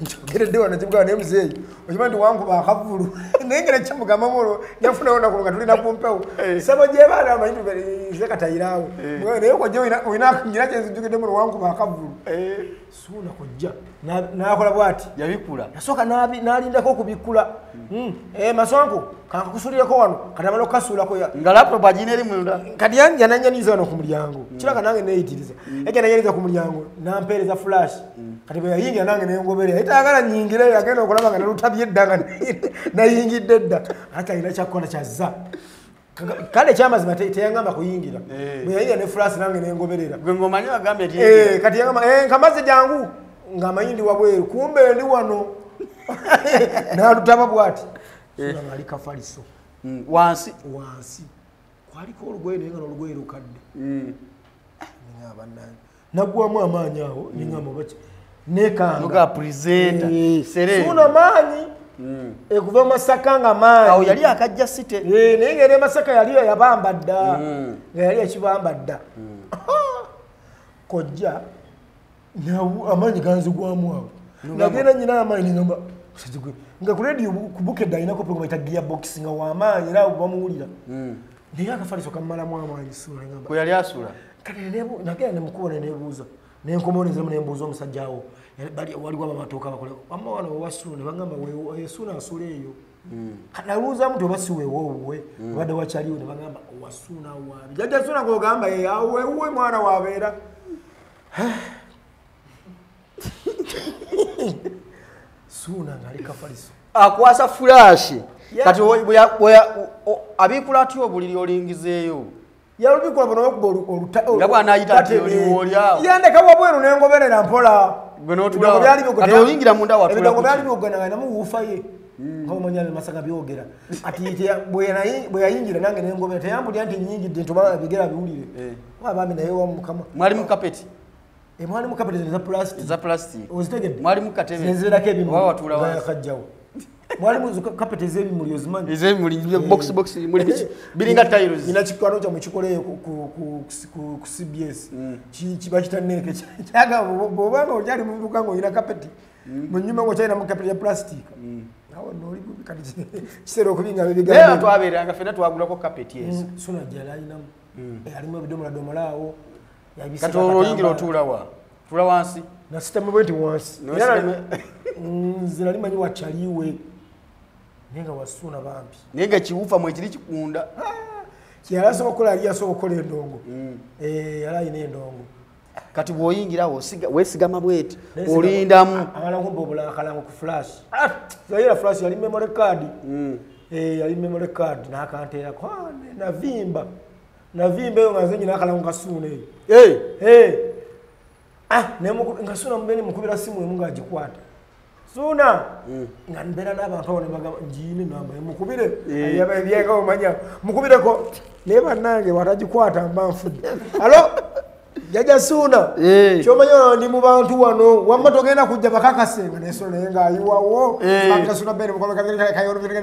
nkyogeredde wano kimugamba naye muzeeyi okimanyi nti wankuba akavulu naye nga nekimugambamu olwo yafunawo nakulo nga tulina ku mpewo sabo gyebaana amanyi nze katayiraawo naye kojja olina nyina kyenzijjukiddemu olwo wankuba akavulu. Suuna kojja n'akola bw'ati yabikula yasooka n'alindako okubikkula Maswanku kankakusuulireko wano kati amala okukasuulako nga laptop agina eri munda kati yananyaniza wano ku mulyango kiraka nange neeyitiriza ejja ku mulyango nampeereza flash kati bwe yayingira nange nengoberera etayagala nyingireyo agenda okulaba nga nalutabye edda nga nayingidde dda ate alina kyakkola kyazza kale ekyamazima teyangamba kuyingira bwe yayingira ne flash nange nengoberera gwe ng'omanyi agambye nti kati yangamba nkamaze jangu ng'amanyi ndi wabweru kumbe ndi wano n'alutaba bw'ati. Suuna ng'ali kafaliso wansi wansi kwaliko olugoye naye nga n'olugoye lukadde. Bannange naggwamu amaanyi awo nengamba baki nekanga Suuna maanyi ekuva Masaka nga maanyi awo yali akajja site naye ng'era Masaka yali yabamba dda nga yali yakibamba dda. Kojja amaanyi ganzigwamu awo nagenda nyina amaanyi nengamba nga ku radio ku Bukedde alinako program bayita Gearbox nga wamaanyi era bamuwulira naye akafaliso kammalamu amaanyi Suuna ngamba kwe yali asula. Kati nagenda nemukuba neneebuuza nenkomawo nenziramu nembuuza omusajja awo waliwo abamatooka bakole wamma wano owa Suuna ne bagamba Suuna asula eyo. Kati naluuzamu nti oba si weewo owuwe obadde wakyaliwo ne bagamba owa Suuna waabi jjajja Suuna gw'ogamba awewuwe mwana waabeera. Suuna ng'ali kafaliso akwasa flash kati abiikula atya obuliri olingizeeyo yalubikula buno okuba oluta nga bw'anaayita nti oliwo oli awo yandeka wabweru nengoberera mpola gwe n'otuula kati oyingira munda watuula ebigambo byali byogera nga namuwuufa ye nga omanyi Abemasaka byogera ati bwe yayingira nange nengobera teyambulira nti nnyingidde nti oba ebigere abiwulire bambi naye wa Mukama. Mwali mu kapeti mwali mu kapeti eza plastic eza plastic ozitegedde mwali mu katebe nzirako ebimuli watuula wansi yakajjawo mwalimu kapeti ez'ebimuli ozimanyi ez'ebimuli box box muli biki biringa tiles nina kikwano kyammwe kikoleyo ku CBS bakita neeke kyagamba bw'obanga okyali muvubuka ng'olina kapeti mu nnyumba ng'okyalinamu kapeti ya plastic Awo noli bubi kati kiseera okubinga bigambo. Naye twabeeranga ffenna twagulako kapeti ezo. Suna gyali alinamu. Alimu ebidomoladomola awo. Kati olwo oyingira otuula wa? Tuula wansi? Nasitama bwe nti wansi. Nze nali manyi wakyaliwe. Naye nga wasuuna bambi. Naye nga kiwufa mwekiri kikunda. Kyeyali asobola okukola yali asobola okukola endongo. Yali alina endongo. Kati bw'oyingira weesigama bweti olindamu. Amala nkumba obulakalango ku flash. Yayira flash yali memory card. Yali memory card n'akanteerako. Navimba. Navimba eyo nga nze nyina akalango kasuuna eyo. Nga Suuna mubeni mukubira simu emu ng'agikwata. Suuna nga mbeera n'abantu abo ne bagamba ngiine namba mukubire. Ebyenga omanya mukubireko naye bannange bw'atagikwata mba nfudde. Alo Jjajja Suuna ky'omanyi wano ndi mu bantu wano wamma togenda kujja bakakase nga naye Suuna naye ng'ayiwawo. Bakira Suuna Beni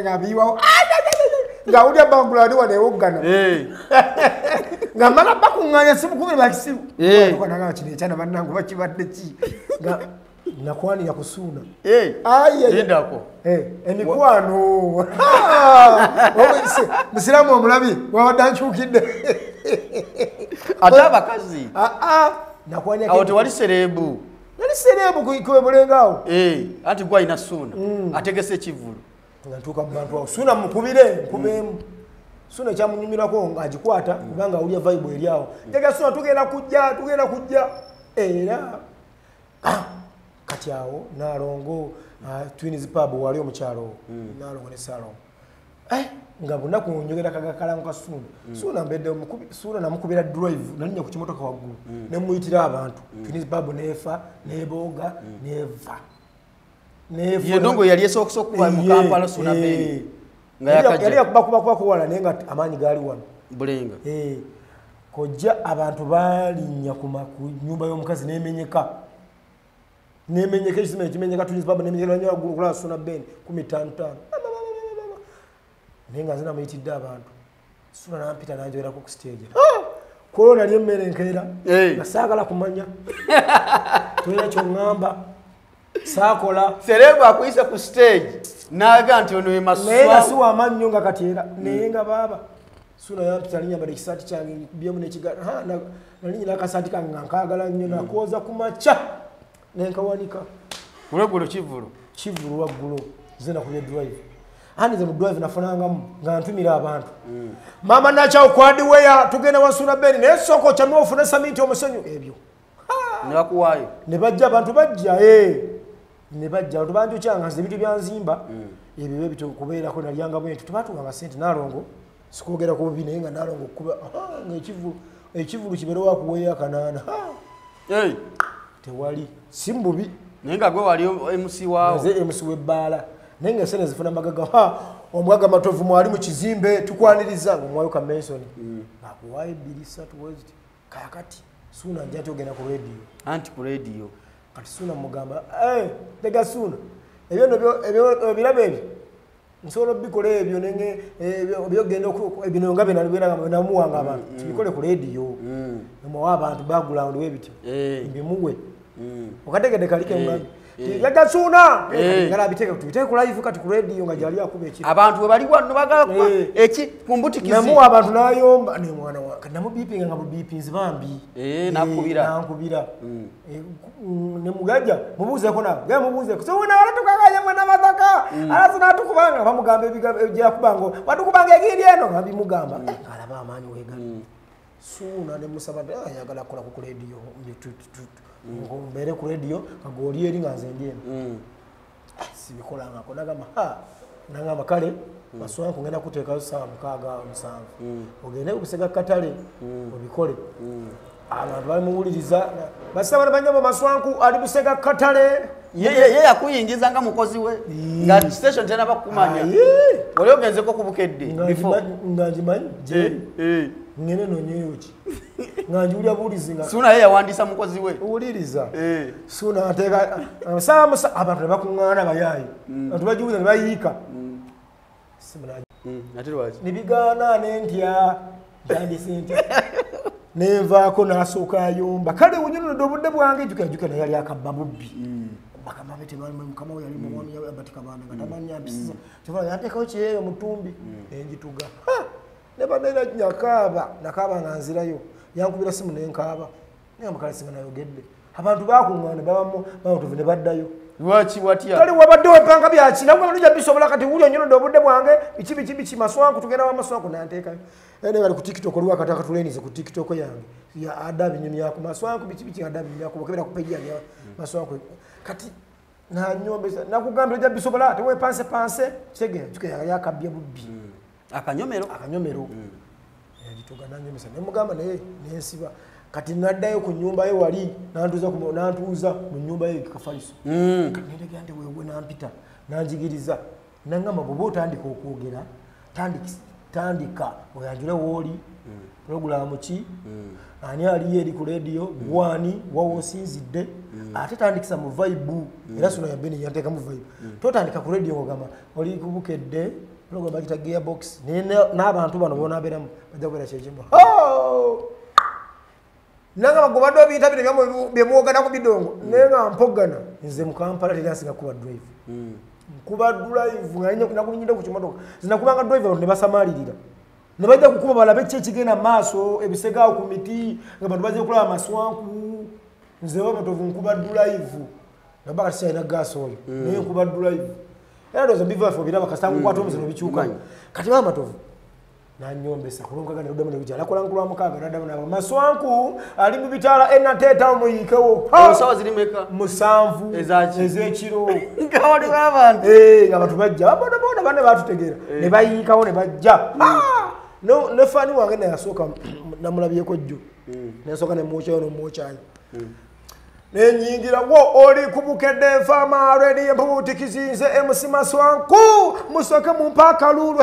ng'abiyiwawo. Ng'awulira bangulani wano ewoggana. Nga mmala bakuŋŋaanya simukubire bakisiru. Nagamba kino ekyana bannange bakibadde ki? Nga nakwanira ku Suuna. Lindako. Emikwano. Musiraamu omulabi wabadde ankyukidde. Ate abakazi. Awo tewali sereebu. Nali sereebu ku Bulenga awo. Anti gwe alina Suuna. Ategese ekivvulu. Nga ntuuka mu bantu awo. Suuna mukubire nkubeemu. Suuna ekyamunyumirako ng'agikwata kubanga awulira vibe eri awo. Jjajja Suuna tugenda kujja tugenda kujja. Era kati awo Naalongo Twins Pub wali omukyalo Naalongo ne Ssalongo. Nga bunaku njogera kagakalango ka Suuna. Suuna mbedde Suuna namukubira drive nalinnya ku kimotoka waggulu ne muyitira abantu. Twins Pub neefa nebooga neva. Ye ndongo yali esooka okuba mu Kampala Suuna Beni. Nga yakajja. Yali yakubakubakuba wala naye nga amaanyi gaali wano. Bulenga. Kojja abantu balinnya ku nnyumba y'omukazi n'emenyeka. Nemenyeka ekizimbe kimenyeka Twins Pub nemenyeka nnyo waggulu kulaba Suuna Beni 15. Naye nga nze namuyitidde abantu. Suuna n'ampita n'anjogerako ku stage. Kwolwo nali emmere enkeera. Nga saagala kumanya. Tolina ky'oŋŋamba. Saakola. Sereebu akuyise ku stage n'aga nti ono ye Maswa. Naye nga si wa mannyo nga kati era. Naye nga baaba. Suuna yampita nali nyambadde ekisaati kyange nkubyemu n'ekigaali. Nali nnyina akasaati kange nga nkaagala nnyo nakooza ku makya. Ne nkawanika. Olweggulo kivvulu. Kivvulu lwaggulo. Nze nakubye drive. Ani nze mu drive nafunangamu nga ntumira abantu. Maama Nakyawu kwadiweya tugenda wa Suuna Beni naye sooka okyame ofune saminti omusenyu ebyo. Ne bakuwaayo. Ne bajja abantu bajja Ne bajja abantu banjokyanga nze ebintu byanzimba. Ebyo bye bityo kubeerako nalyanga bwe nti tebatuwanga ssente Naalongo. Sikwogera ku bubi naye nga Naalongo okuba nga ekivvulu kibeere wakuweeyo akanaana. Tewali si mububi. Naye nga gwe wali MC waawo. Nze MC w'ebbaala. Naye nga essente zifuna magaga. Omugagga Matovu mwali mu kizimbe tukwaniriza ng'omwayo ka Mason. Akuwaayo 2 3 weziti. Kaakati Suuna nja ogenda ku radio. Anti ku radio. Kati Suuna mugamba, tega Suuna. Ebyo nno ebirabo ebyo. Nsobola obikola ebyo nenge byogenda ebino nga bye namuwanga abantu. Tubikole ku radio. Muwa abantu background webityo. Mbimuwe. Okategedde kali ke mugamba. Jjajja Suuna. Ngala abiteeke tubiteeke ku live kati ku radio nga gyali akuba ekiro. Abantu bwe bali wano bagala kuba eki ku mbutikizi. Namuwa abantu n'ayomba ne mwana wa namubipinga nga bubipinzi bambi. Nakubira. Nankubira. Ne mugajja mubuuzeeko nabo. Gaya mubuuzeeko. Suuna walatukakanya mwana Masaka. Alafu n'atukubanga bamugamba ebigambo ebyakubango. Watukubanga egiri eno nga bimugamba. Alaba amaanyi weegali. Suuna ne musaba ayagala kukola ku radio. Mbeere ku radio nga eri nga nze ndi eno. Sibikolangako nagamba nagamba kale Maswanku ngenda kuteekayo ssaawa 6 7 ogende okusega katale obikole. Abantu bali muwuliriza basaba banyama Maswanku ali busega katale. Ye yakuyingiza nga mukozi we nga station tena bakumanya. Wali ogenzeko ku Bukedde before nga ngimanyi je ngene nonyeyo ki nga njiwulira buwulizi nga Suuna ye yawandiisa mukozi we owuliriza. Suuna ateeka saamusa abantu ne bakuŋŋaana bayaayi abantu bajiwulira ne bayiika. Ate lwaki ne bigaana nentya ntandise ntya nenvaako n'asooka ayomba kale wunyonodde obudde bwange jjukira naye yali akabba bubbi. Bakama be tebamanyi mukama we yali muwami Albert Kabanda nga tamanyi ampisiza. Kyova yanteekawo kyeyo mutumbi nenjituga. Ne banaira nyakaaba nakaaba nga nzirayo yankubira simu nenkaaba naye mukale singa nayogedde. Abantu bakuŋŋaana babamu bantu ne baddayo. Lwaki watya? Kale wabadde wepanga byaki nawe balujja bisobola kati wulya nnyonodde obudde bwange biki biki biki Maswanku tugenda wa Maswanku nanteekayo. Naye bali ku TikTok oliwo akati akatulenize ku TikTok yange ya ada binyumyako Maswanku biki biki ada binyumyako bakebera ku page yange Maswanku kati nanyombesa nakugambira ojja bisobola tewepanse panse kitegeera kitegeera yali akabbye bubbi. Akanyomero akanyomero yagituga nanyomesa ne mugamba naye nensiba. Kati naddayo ku nnyumba ye wali nantuuza mu nnyumba ye Kafaliso. Nendegera nti wewe nampita nanjigiriza nangamba bw'oba otandika okwogera tandika oyanjule wooli pulogulaamu ki ani aliyo eri ku leediyo gwani wawosinzidde ate tandikisa mu vibe era Suna ya Beni yanteeka mu vibe. Totandika ku leediyo ng'ogamba oli kubukedde pulogulaamu bagiyita gearbox naye n'abantu bano b'onaabeeramu bajja kubeera kyekimu. Nanga bagobadde obiyita bino bye mwogana ku bidongo naye nga mpogana nze mu Kampala teri ansinga kuba drive. Nkuba drive nga nakulinyidde ku kimotoka zinakubanga drive abantu ne basamaalirira ne bajja kukuba balabe ki ekigenda mu maaso ebisegaawo ku miti nga bantu bazze okulaba Maswanku. Nze Matovu nkuba drive naba kati sirina gaasi oyo naye nkuba drive era ndowooza biva ffe obiraba kasita nkukwata omuzino bikyuka. Kati ba Matovu nanyombesa kulonkaga ne ne bijja alakola nkulu mukaaga naddamu naba Maswanku ali mu bitaala enateeta omuyikewo. Sawa ziri meka? 7 ez'ekiro nga waliwo abantu nga abantu bajja bodaboda banne baatutegeera ne bayiikawo ne bajja. Ne faani wange nayasooka namulabyeko jjo nensooka ne mwokyayo nomwokyayo nenyingira wo oli kubukedde nfaama redi empubuutikizi nze MC Maswanku musooke mumpe akalulu.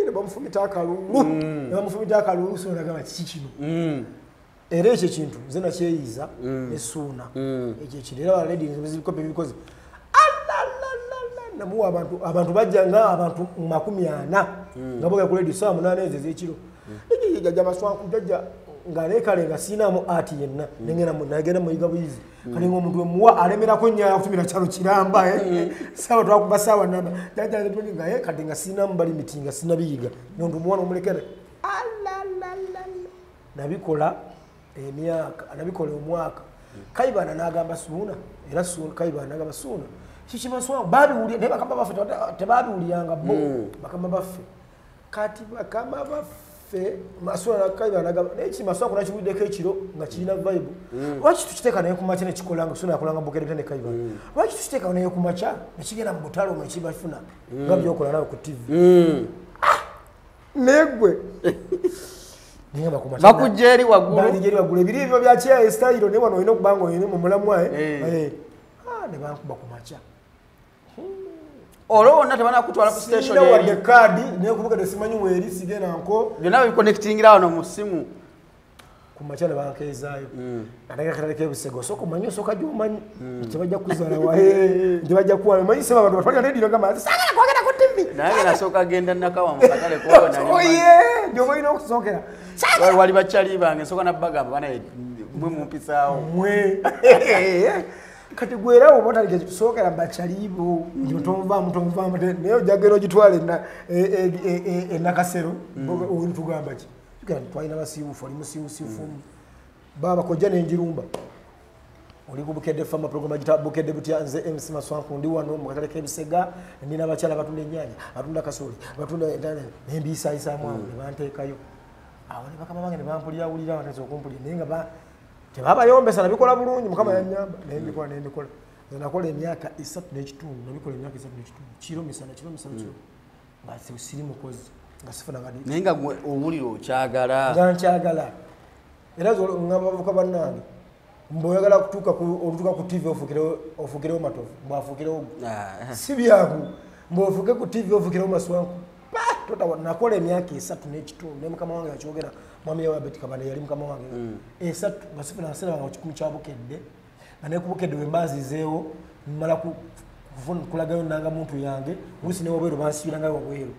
Ne bamufumita akalulu ne bamufumita akalulu so nagamba kiki kino. Era ekyo kintu nze nakyeyiza ne Suuna ekyo kintu era already nzibikope bikoze namuwa abantu bajja nga abantu 40 nga boga ku ledi saa 8 ezo ez'ekiro jjajja Maswanku jjajja nga neekale nga siinaamu ati yenna nagenda muyiga buyizi kale ng'omuntu wemuwa alemerako nnyo akutumira kyalo kiramba saawa twakuba saawa namba jjajja nga kati nga siinaamu bali miti nga sinabiyiga omuntu muwa n'omulekere. Nabikola emyaka nabikola omwaka Kaibana n'agamba Suuna era Kaibana n'agamba Suuna kiki Maswanku babiwulira naye bakama baffe tebabiwuliranga bo bakama baffe kati bakama baffe Maswanku Kaibana n'agamba naye ki Maswanku nakiwuliddeko ekiro nga kirina vibe lwaki tukiteeka naye ku makya ne kikolanga Suuna yakolanga Bukedde ne Kaibana lwaki tukiteeka naye ku makya ne kigenda mu butale omwo ekibafuna nga byokola nawe ku TV naye ggwe bakujja eri waggulu balijja eri waggulu ebiri ebyo bya kya style naye wano olina okuba nga olina mu mulamwa ne bankuba ku makya olwo wonna tebanakutwala ku station eri wadde kaadi naye kubukedde simanyi weeri sigenda nko byonna babiconnectingira wano mu ssimu ku makya ne bankeezaayo nateka akatale k'ebisego osooka omanyi osooka gy'omanyi tebajja kuzaala wa tebajja kuwa omanyi seba abantu batwalira leediyo gamba saagala kwogera ku TV nange nasooka genda Nakawa mu katale kuba nali oye gy'oba olina okusookera wali bakyali bange nsooka nabbagamba banaye mwe mumpisaawo mwe kati gwe era oba otandika kusookera bakyalibo nti tonvaamu tonvaamu naye ojja genda ogitwala e Nakasero tugamba ki twalina basiiwuufu oli musiiwuusiifu baba kojja nenjirumba oli ku Bukedde Fama program agita Bukedde butya nze MC Maswanku ndi wano mu katale k'ebisega ndina abakyala abatunda ennyaanya abatunda kasooli abatunda nembiisaayisaamu awo ne banteekayo awo ne bakama bange ne bampulirawulira batandise okumpulira naye nga tebabayombesa nabikola bulungi Mukama yannyamba naye mbikola nembikola nze nakola emyaka 3 n'ekitundu nabikola emyaka 3 n'ekitundu kiro misana kiro nga siri mukozi nga sifuna nga naye nga owulira okyagala nga nkyagala era nga bavuka bannange mboyagala kutuuka olutuuka ku TV ofuukirewo Matovu mbwafuukirewo si byangu mbwofuuke ku TV ofuukirewo Maswanku nakola emyaka 3 n'ekitundu ne mukama wange yakyogera mwami Albert Kabanda yali mukama wange 3 nga sifuna nseranga 10 kya Bukedde nga ne ku Bukedde we mba nzizeewo mmala kulagayo nanga muntu yange oluusi ne wabweru bansibirangayo wabweru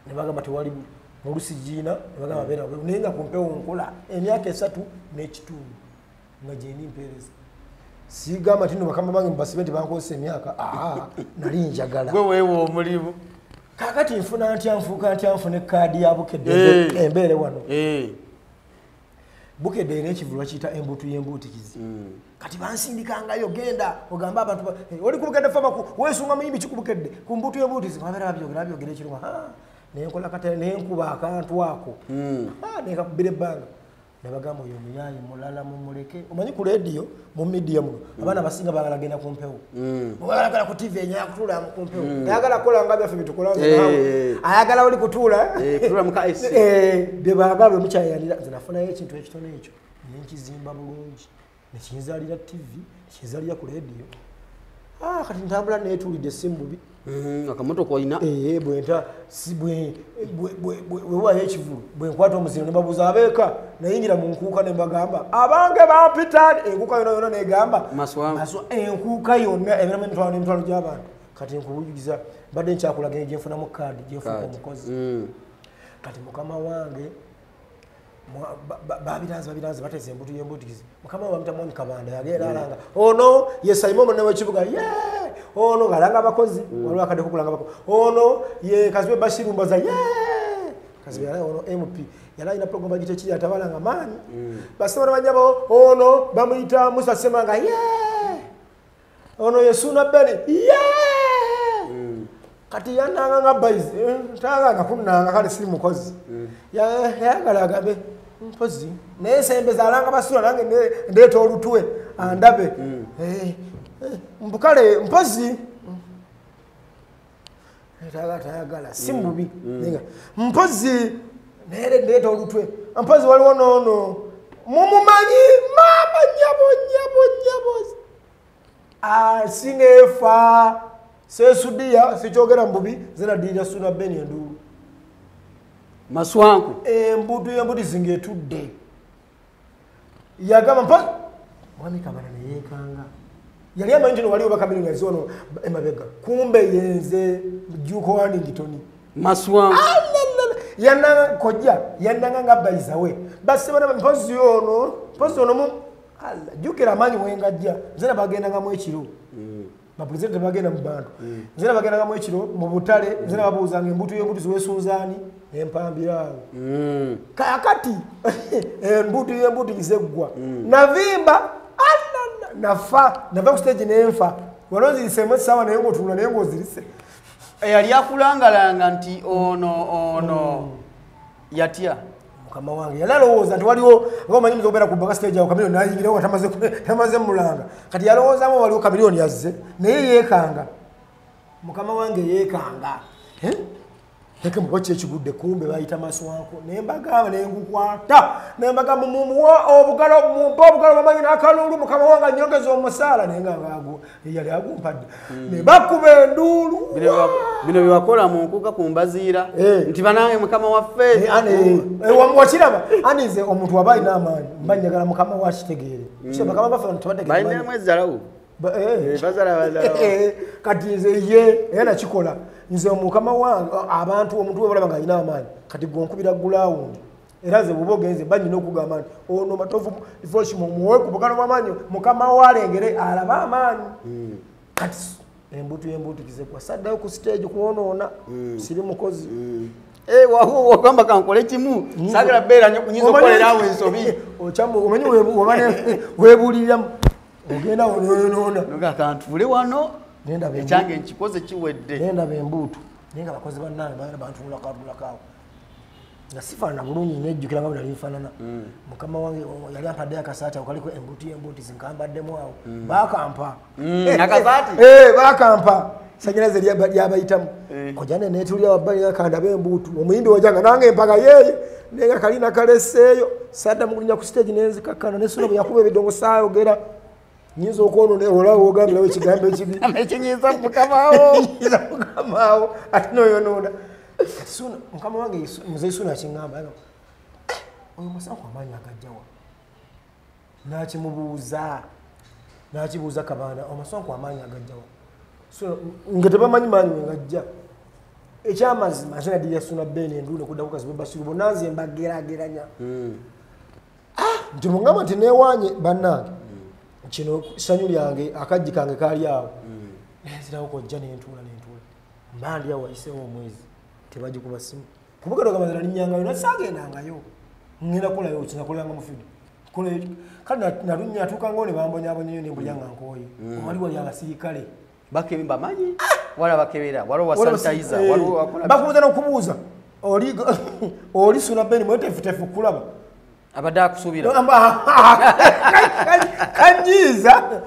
ne bagamba tewali oluusi giina ne bagamba beera wabweru naye nga ku mpewo nkola emyaka 3 n'ekitundu nga gyendi mpeereza. Sigamba tino bakama bange mbasibe nti bankozesa emyaka nali njagala. Gwe weewa omulimu. Kakati nfuna ntya nfuuka ntya nfuna ekaadi ya Bukedde embeere wano. Bukedde erina ekivulu bakiyita embuutu y'embuutikizi. Kati bansindikangayo genda ogamba abantu oli ku Bukedde Fama weesunga muyimbi ki ku Bukedde ku mbuutu y'embuutikizi babeera babyogera babyogera ekiruma nenkola katale nenkuba akantu ako nenkakubira ebbanga nebagamba oyo omuyaayi mulala mumuleke. Omanyi ku leediyo mu midiya muno abaana abasinga baagala genda ku mpewo, baagala ku TV enyaya kutuula ku mpewo, ayagala kukola nga byaffe byetukola naawe, ayagala oli kutuula bye baagala bwe mukyayanira. Nze nafunayo ekintu ekitono ekyo nenkizimba bulungi nekinzaalira TV nekinzaalira ku leediyo. Kati ntambula neetuulidde si mubi. Akamotoka olina? Bwenta bwewaayo ekivulu bwe nkwata omuziro ne babuuza abeeka nayingira mu nkuuka ne mbagamba abange bampita enkuuka yonna yonna negamba enkuuka yonna ebeeramu emitwalo n'emitwalo gy'abantu. Kati nkubujugiza mbadde nkyakulaga gye nfunamu kaadi gye nfuuka omukozi. Kati mukama wange babiranze babiranze bateesa embutu y'embutikizi. Mukama wange bamuyita Mwami Kabanda yagenda alanga ono ye Simon munne w'ekibuga ono ng'alanga abakozi waliwo akadde kokulanga abakozi ono ye Kazibwe Bashiru Mbaza Kazibwe yali ono MP yali alina program bagiyita ekiri atabalanga maanyi basebo banyabo ono bamuyita Musa Ssemanga ono ye Suna Beni Kati yananga nga bayizi tanga kunnanga kale siri mukozi yayagala agambe mpozi naye sembeza alanga basula nange ndeeta olutwe andabe mbukale mpozi tayagala si mubi mpozi naye ndeeta olutwe mpozi waliwo noono mumumanyi maama nyabo nyabo nyabo sinefa sesudiya sikyogera mbubi zinaddirira Suna Beni enduulu Maswanku embutu y'embuti zingetudde yagamba mpa Mwami Kabanda ne yeekanga yali amanyi nti waliwo bakamiliyoni aziwono emabega kumbe yenze Jjuuko Wannington Maswanku yananga kojja yananga nga bayizawe basebana mpozi ono mu Allah jjukira amaanyi wengajja nze nabagendangamu ekiro. Bapulezidenti bagenda mu bantu nze nabagendangamu ekiro mu butale nze nababuuzanga embutu y'embuti ziwesunzaani nempambira awo. Kaakati embutu y'embuti gizeggwa navimba nafa nava ku stage nenfa wano nzirisemu essaawa naye ng'otunula naye ng'ozirise. Eyali akulangalanga nti ono yatya mukama wange yali alowooza nti waliwo nga omanyi muyinza okubeera ku baka stage awo Chameleone n'ayingirawo nga tamaze mulanga kati yalowoozaamu waliwo Chameleone yazze naye yeekanga mukama wange yeekanga leke muba ki ekigudde kumbe bayita Maswanku naye mbagamba naye ngukwata naye mbagamba mumuwa obugalo mumpe obugalo bamanyi n'akalulu mukama wange annyongeza omusaala naye nga yali agumpadde ne bakuba enduulu. Bino bye bakola mu nkuka ku mbaziira nti banange mukama waffe wakiraba ani nze omuntu waba alina amaanyi mba njagala mukama we akitegeere bakama baffe abantu tebategeera balinamu ezzalawo kati nze ye era nakikola nze mukama wange abantu omuntu we balaba nga alina amaanyi kati gwe nkubira gulawundi era nze bw'oba ogenze mba nnina okugamba nti ono Matovu Divosh mumuwe ku bugalo bw'amaanyi mukama we alengere alabe amaanyi. Kati embutu y'embutu gizegwa saddayo ku stage kwonoona siri mukozi. Wagamba kankole kimu saagala beera nnyo nyinza okukolerawo ensobi omanyi weebuuliriramu ogenda onoona kantuule wano ekyange nkikoze kiwedde nendaba embuutu naye nga bakozi bannange baana bantunulakatulakaawo nga sifaanana bulungi nejjukira nga bwe nali nfaanana. Mukama wange yali ampaddeyo akasaati ako kaliko embuutu y'embuuti zinkambaddemu awo baakampa akasaati baakampa sanyalaze lyabayitamu kojja ne neetuulira wabbali nga embuutu omuyimbi wajanga nange empaga yeeyo naye nga kalina kaleseeyo saddamu kulinnya ku stage nenzikakkana ne Suna bwe yakuba ebidongo saayogera nyinza okwonoona olaba wogambirawo ekigambo ekibi ekinyiiza mukamawo mukamawo ate noyonoona. Kati mukama wange muzeeyi Suna akiŋŋamba oyo Maswanku amaanyi agajjawa n'akimubuuza n'akibuuza Kabanda Maswanku amaanyi agajjawa nga tebamanyi maanyi we ngajja. Ekyamazima nze nadirira Suna Beni enduulu okuddako Kazibwe Bashiru bonna nze mbageraageranya nti mugamba nti neewaanye bannange Kino ssanyu lyange akajji kange kaali awo. Nenzirawo kojja nentuula mba ndi awo wayiseewo omwezi tebagikuba simu. Kubugero gamazira linyangayo nasagendangayo. Ngenda kukolayo ki nakoleranga mu field. Kale nalunya atuukangawo ne bambonyaabonyayo ne mbulya nga nkooye. Wali abasirikale. Bakebimba manyi wala bakebera waliwo wa sanitizer waliwo wakola bakubuuza n'okubuuza oli Suna Ben mwetefutefu kulaba abadde akusuubira kanyiiza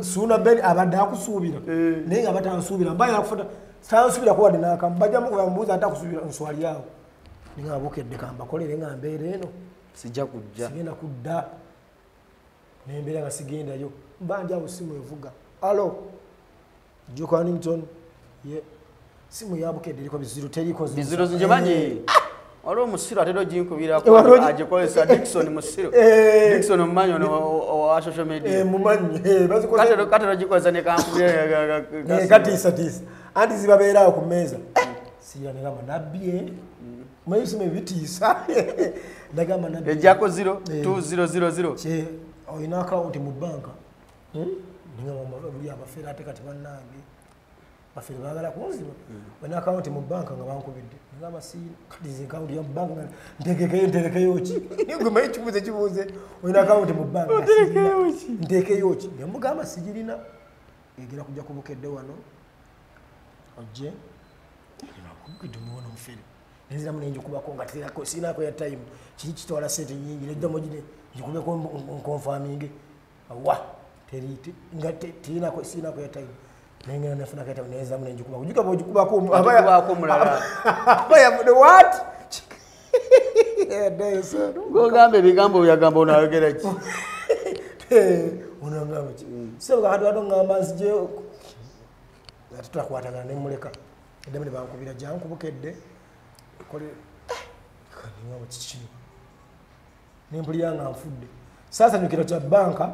Suna Ben abadde akusuubira naye nga batansuubira mba yakufuta tansuubira kuwadde n'akamu bajjamu kubambuuza ate akusuubira nswali awo ninga abukedde kambakolere nga mbeera eno sijja kujja sigenda kudda nembeera nga sigendayo mba ndi awo simu evuga alo Duke Hannington ye simu yabukedde eriko biziro teriko biziro nje manyi waliwo musiru atera oginkubirako agikozesa Dickson musiru Dickson omumanyi ono owa social media mumanyi bazikoze katera ogikozesa ne kankubira katiisatiisa anti zibabeeraawo ku mmeeza siira negamba nabbye manyi simu ebitiisa nagamba nabbye ejjako 0 2000 kye olina akawunti mu bbanka ningamba buli abafeera ate kati bannange bafeere baagala kunziba olina akawunti mu bbanka nga bankubidde nagamba siina kati nze akawunti ya mu bbanka nterekeyo ki gwe manyi kibuuze kibuuze olina akawunti mu bbanka nteekeyo ki ne mugamba sigirina egera kujja kubukedde wano ojje bukedde muwona omufere nenziramu nenjikubako nga siinaako ya time kiri kitwala sente nyingi neddamu gine njikubeko nkonfaminge wa nga siinaako ya time nengenda nafunako ya time nenziramu nenjikubako juka bwogikubako omulala aba yavudde what gogamba ebigambo byagamba onayogera ki onagamba ki sebo kakati wado ngamba nzijeyo ate tulakwatagana nemuleka eddamu ne bankubira jankubukedde kole kaningamba kiki nempulira nga nfudde saasanyukira kya bbanka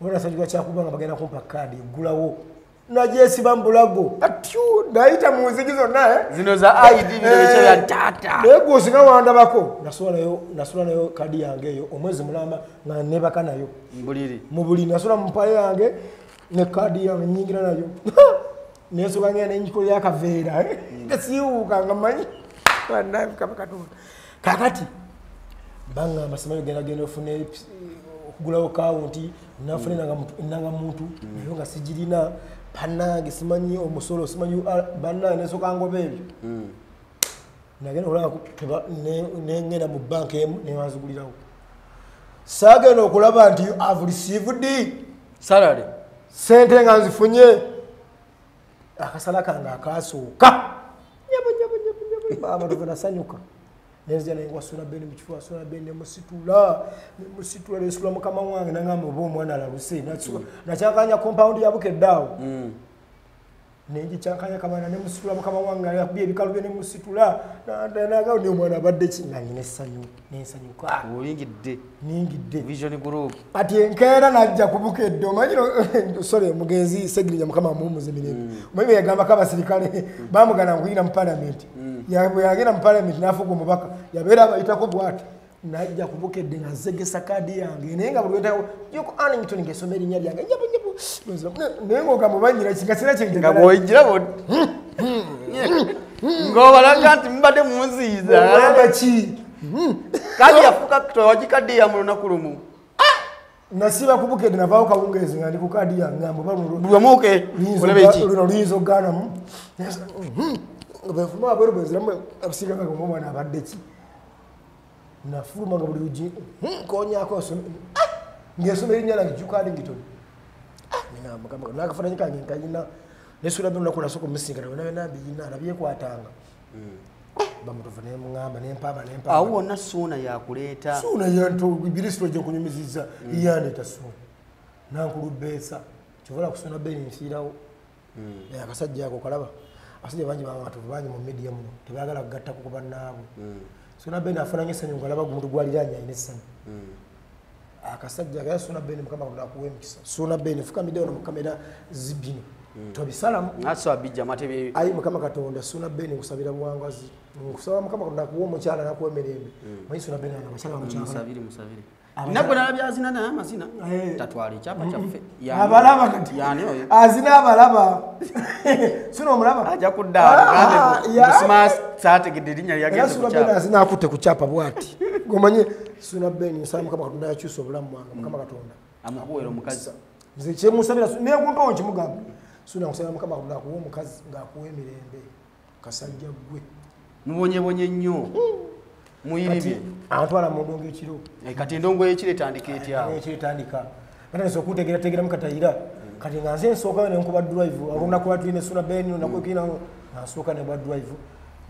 oba nasanyukira kyakubanga bagenda kumpa kaadi eggulawo nagyesiba mu bulago atyu nayita mu nzigi zonna zino za ID bino bya tata naye gwe osinga wandabako nasula nayo kaadi yange eyo omwezi mulamba nga nebaka nayo mu buliri nasula mu mpale yange ne kaadi yange nyingira nayo nesooka ngenda nenjikolera akaveera tesiiwuuka nga mmanyi kakati bangamba simanyi ogenda genda ofune okugulawo kawunti nafune nangamuntu nayo nga sigirina bannange simanyi omusolo simanyi bannange nesooka ngoba ebyo nagenda okulaba nengenda mu bbanka emu nebanzigulirawo saagenda okulaba nti have received salary sente nga nzifunye akasala kange akasooka nyabo nasanyuka nenzija nengwa Suna Ben mu kifuba Suna Ben nemusitula nesitula mukama wange nangamba oba omwana alaluse nakyankanya compound ya Bukedde awo nenjikyankanya kamana nemusitula mukama wange yakubye ebikalu bye nemusitula nagawo ne omwana abadde ki nga nyina essanyu nensanyuka oyingidde ningidde Vision Group ati enkeera najja ku Bukedde omanyi sorry mugenzi Segirinya mukama amuwummuze mirembe omanyi yagambako abasirikale bamugana nkuyingira mu parliament yagenda mu parliament n'afuuka omubaka yabeera abayitako bw'ati najja ku Bukedde nga nzegesa kaadi yange naye nga buli wetako Duke Hannington ng'esoma erinnya lyange nyabo nyabo naye ng'ogamba obanyira ki nga sirina kye nga bw'oyingira ng'obalaga nti mubadde munziyiza ogamba ki kaadi yafuuka tewagikaddiya mu lunaku lumu nasiba ku Bukedde navaawo kawungeezi nga ndi ku kaadi yange ngamba oba bwemuke olabe ki luno luyinza okugaanamu bwenfuluma wabweru bwenziramu abasirikale nga omwana abadde ki nafuluma nga buli lugi nkonyako ng'esoma erinnya lange Duke Hannington n'akafaananyi kange nkayina nesula olunaku nasooka omusinkana byonna byonna mbiyina nabyekwatanga bamutufu nemuŋŋamba nempaaba nempaaba awo wonna Suuna yakuleeta Suuna yanto birisito gye nkunyumizizza yandeeta Suuna nankulubeesa kyovola ku Suna Ben nfiirawo akasajja ako kalaba abasajja bangi bamatuvu bangi mu media muno tebaagala kugattako ku bannaabwe Suna Ben afaananya essanyu ng'alaba gumuntu gwaliraanye alina essanyu akasajja kaya Suna Ben mukama Katonda akuwa emikisa Suna Ben fukamidde wano mu kamera zibino tobisalamu ayi mukama Katonda Suna Ben nkusabira buwangazi nkusaba mukama Katonda akuwa omukyala n'akuwa emirembe manyi Suna Ben abakyala bamukyala Nagwe nalabye azina naye amazina tatwala ekyapa kyaffe. Abalaba kati. Yani oyo. Azina abalaba. Sino omulaba? Ajja kudda agambe Musima saategedde erinnya lyagenze ku kyapa. Azina akutte ku kyapa bw'ati. Gomanye Suna Ben nsaba Mukama Katonda yakyusa obulamu bwange Mukama Katonda. Amukuweera omukazi. Nze kyemusabira naye kumpewo nkimugamba. Suna nkusabira Mukama Katonda akuwe omukazi ng'akuwa emirembe. Kasajja ggwe. Mubonyebonye nnyo. Muyiribye. Antwala mu ndongo ekiro. Kati endongo y'ekiro etandika etya? Ekiro etandika. Batandise okutegeerategeeramu Katayira. Kati nga nze nsookayo ne nkuba drive. Olunaku lwa tulina Suna Ben olunaku lwekina nga nsooka ne nkuba drive.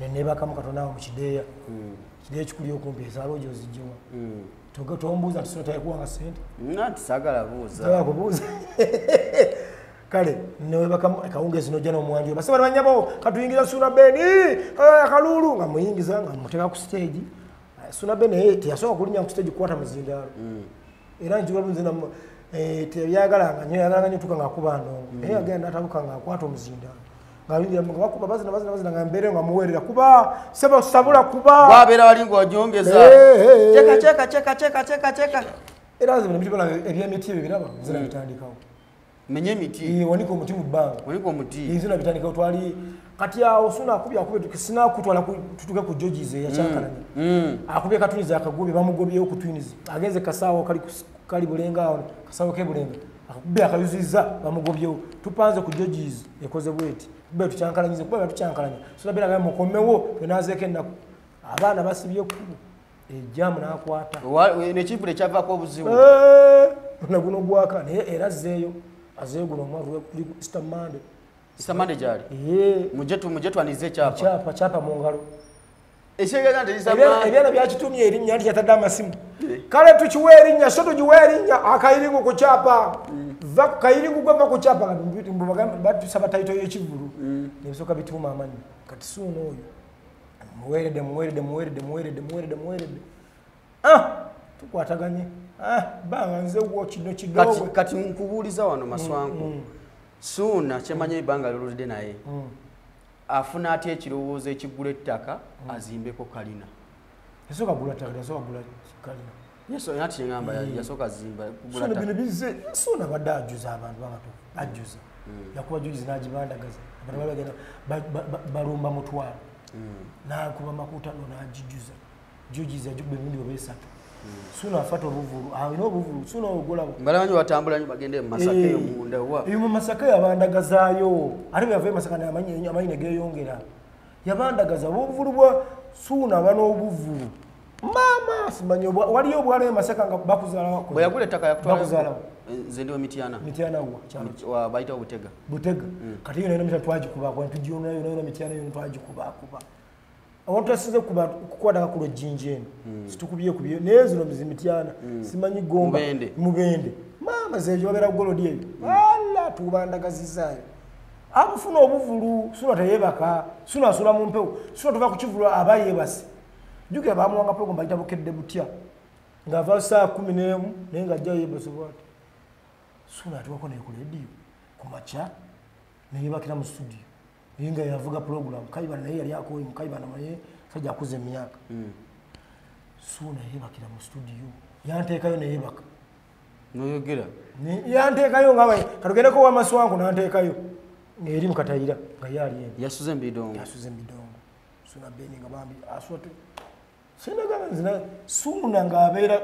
Ne neebakamu Katonda awo mu kideeya. Kideeya kikuli okumpi esaala ogyo ozigyewa. Tombuuza nti Suna tayikuwanga ssente. Nanti saagala buuza. Saagala kubuuza. Kale newebakamu akawungeezi n'ojja n'omwanjo. Basaba ne bannyabo katuyingiza Suna Ben akaluulu nga muyingiza nga muteeka ku stage. Suna Ben teyasooka kulinnya ku stage kukwata muzindaalo. Era njiga nze teyayagalanga nnyo yayagalanga nnyo tuuka ng'akuba ndongo. Naye yagenda n'atabuka ng'akwata omuzindaalo. Ng'ayingira nga bakuba bazina bazina bazina nga mbeere nga muweerera kuba sebo sabula kuba. Wabeera wali ng'ogyongeza. Cheka cheka cheka cheka cheka cheka. Era nze bino bitibala eby'emiti ebyo biraba nze nabitandikawo. Menye emiti. Wanika omuti mu bbanga. Wanika omuti. Nze nabitandikawo twali kati awo Suna akubye akubye sinakutwala tutuke ku Georges eyakyankalanya. Akubye katuniza akagobye bamugobyeyo ku Twins. Agenze kasaawo kali Bulenga awo kasaawo ke Bulenga. Akubye akayuzizza bamugobyewo. Tupanze ku Georges ekoze bweti. Kubye tukyankalanyize kubye tukyankalanya. Suna Ben agamba mukomewo twenazeeko ennaku. Abaana basibye ekkubo. Ejjaamu n'akwata. N'ekivvulu ekyavaako obuzibu. Guno gwaka naye era azzeeyo. Azzeeyo guno omwaka guli ku Easter Monday. Easter Monday gy'ali? Mujje twanize ekyapa. Ekyapa, kyapa mu ngalo. Ekitegeeza nti Easter Monday. Ebyana byakitumye erinnya nti kyatadde amasimu. Kale tukiwe erinnya, so tugiwe erinnya akayiringu ku kyapa. Va ku kayiringu gwe va ku kyapa batusaba title y'ekivvulu. Ne bisooka bituuma amannya. Kati Suna oyo muweeredde muweeredde muweeredde muweeredde muweeredde muweeredde. Tukwataganye. Banga nze wo kino kidogo. Kati nkubuuliza wano Maswanku. Suna kyemanya ebbanga luludde naye. Afuna atya ekirowoozo ekigula ettaka azimbeko kalina? Yasooka kugula ttaka, yasooka kugula kalina. Yeso ati ngamba yasooka zimba kugula ttaka. Suna bino bizze, Suna badde ajjuza abantu b'amatovu, ajjuza. Yakuba Georges n'agibandagaza. Abantu bali bagenda balumba mutwalo. N'akuba makutano n'agijjuza. Georges yagikuba emirundi oba esatu. Suna afata obuvulu, alina obuvulu, Suna ogulaba. Mbalamanyi batambula nnyo bagende mu Masaka eyo munda wa. Eyo mu Masaka yabandagazaayo. Ate bwe yava e Masaka amanyi ne geeyongera. Yabandagaza obuvulu bwa Suna aba n'obuvulu. Maama simanyi waliyo obwala e Masaka nga bakuzaalawo. Bwe yagula ettaka yakutwala. Bakuzaalawo. Nze ndi wa Mityana. Mityana wa kyalo ki? Wa bayitawo Butega. Butega. Kati yona yona Mityana twagikubakuba, tugiyona yona yona Mityana yona twagikubakuba. Abantu asinze kukwata ku lw'ejjinja eno. Situkubye kubye naye zino Mityana simanyi Gomba. Mubende. Maama ze babeera ku Golodi eyo. Wala tubandagazizaayo. Abufuna obuvulu, Suna teyeebaka, Suna asula mu mpewo, Suna tuva ku kivulu aba yeebase. Jjukira baamuwanga program bayita Bukedde Butya. Ng'ava ssaawa 11 naye ng'ajja yeebase bw'ati. Suna atuukako naye ku leediyo ku makya ne yeebakira mu studio. Naye nga yavuga program Kayibanda naye yali akooye mu Kayibanda naye sajja akuza emyaka. Suna yeebakira mu studio yanteekayo ne yeebaka. N'oyogera? Yanteekayo nga katugendeko wa Maswanku n'anteekayo ng'eri mu Katayira nga ye ali eno. Yasuze mu bidongo. Yasuze mu bidongo. Suna Ben nga bambi asula sinagamba nze Suna ng'abeera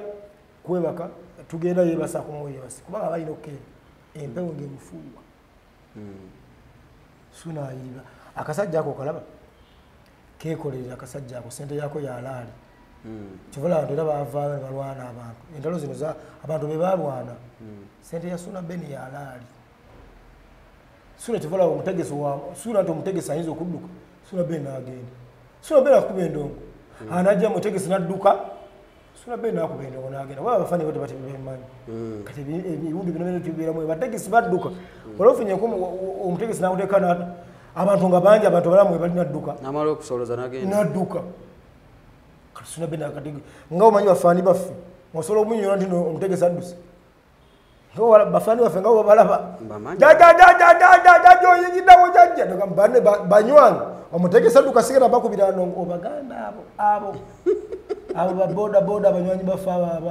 kwebaka tugenda yeebasa akomawo yeebase kubanga aba alina okukeera empewo ng'emufuuwa. Suna ayiriba akasajja ako kalaba keekolerera akasajja ako ssente yaako yalaali. Kyova olaba era baavaayo ne balwana abantu entalo zino abantu be baalwana ssente ya Suna Ben yalaali. Suna kyova olaba omutegesi wa Suna nti omutegesi ayinza okudduka Suna Ben n'agenda. Suna Ben akuba endongo anajja mutegesi n'adduka Suna Ben n'akuba endongo n'agenda. Waba abafaani bo tebatebimanyi. Kati ebiwundu bino byonna tubibeeramu abategesi badduka. Wali ofunyeko omutegesi n'akuteeka abantu nga bangi abantu abalamu we bali n'adduka. N'amala okusoloza n'agenda. N'adduka. Kati Suna Ben akatege nga omanyi bafaani baffe osobola omunnyonnyola nti omutegesi adduse. Nga bafaani baffe nga babalaba. Jajja oyingiddewo jajja. Banywanyi omutegesi adduka sigenda bakubira ndongo obaganda abo abo. Abo ba boda boda abanywanyi baffe abo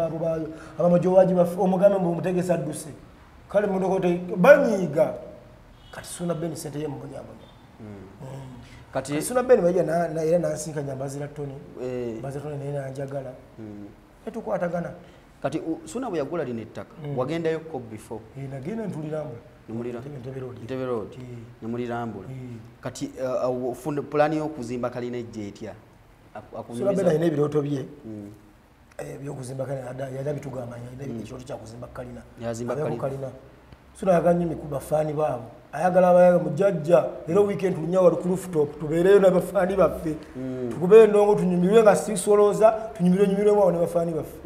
abamajowaji baffe omugambe mbu omutegesa adduse. Kale mudokote banyiiga. Kati Suna Ben sente ye mubonyabonya. Kati Suna Ben bajja na era nansinkanya Mbazira Tony. Mbazira Tony naye nanjagala. Netukwatagana. Kati Suna bwe yagula lino ettaka wagendayo ko before? Nagenda ntulirambula. Entebbe Road. Nemulirambula. Kati pulaani y'okuzimba kalina ejja etya? Suna Ben alina ebirooto bye ebyokuzimba kalina, yali abitugamba alina ekirooto kya kuzimba kalina. Yazimba kalina. Suna ayagala nnyo bafaani baabo. Ayagala abayaga mujjajja era weekend tulinnya wali ku rooftop tubeereyo n'abafaani baffe. Tukube endongo tunyumirwe nga sisolooza tunyumirwe nyumirwemu awo ne bafaani baffe.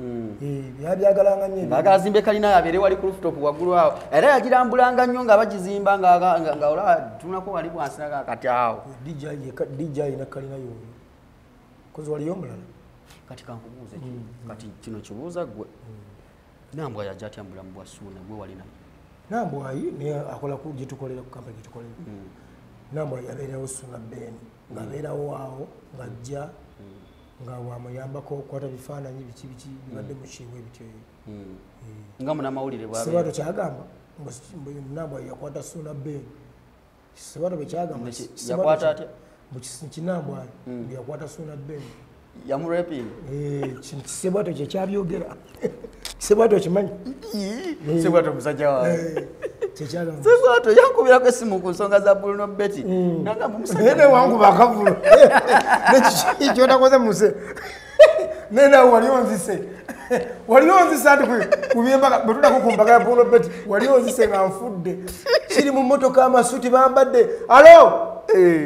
Byabyagalanga nnyo ebyo. Ayagala azimbe kalina abeere wali ku rooftop waggulu awo. Era yagirambulanga nnyo nga bagizimba nga olaba tunako wali wansi kati awo. DJ alina kalina y'oyo. Kozi waliyo omulala. Kati kankubuuze kino. Kati kino kibuuza ggwe. Nambwa yajja atya mu bulamu bwa Suna gwe wali naye? Nambwayi naye akola ku gyetukolera ku kampani gyetukolera. Nambwayi abeerawo Suna Ben ng'abeerawo awo ng'ajja nga wamuyambako okukwata bifaananyi biki biki bibadde mu kiibwa ebityo. Nga munnamawulire bw'abeera. Sebato kyagamba Nambwayi yakwata Suna Ben. Sebato bwe kyagamba yakwata atya? Kinambwayi yakwata Suna Ben. Yamurepinga. Sebato kye kyabyogera. Sebato okimanyi? Sebato musajja wange. Kyekyagamba. Sebato yankubirako essimu ku nsonga za Bruno Betty. Nagamba omusajja. Naye wankuba akavulo. Nekiki kyotakoze muse. Naye naawe wali onzise. Wali onzise ati ku byembaga bwe tuddako ku mbaga ya Bruno Betty wali onzise nga nfudde. Kiri mu mmotoka amasuuti bambadde. Alo!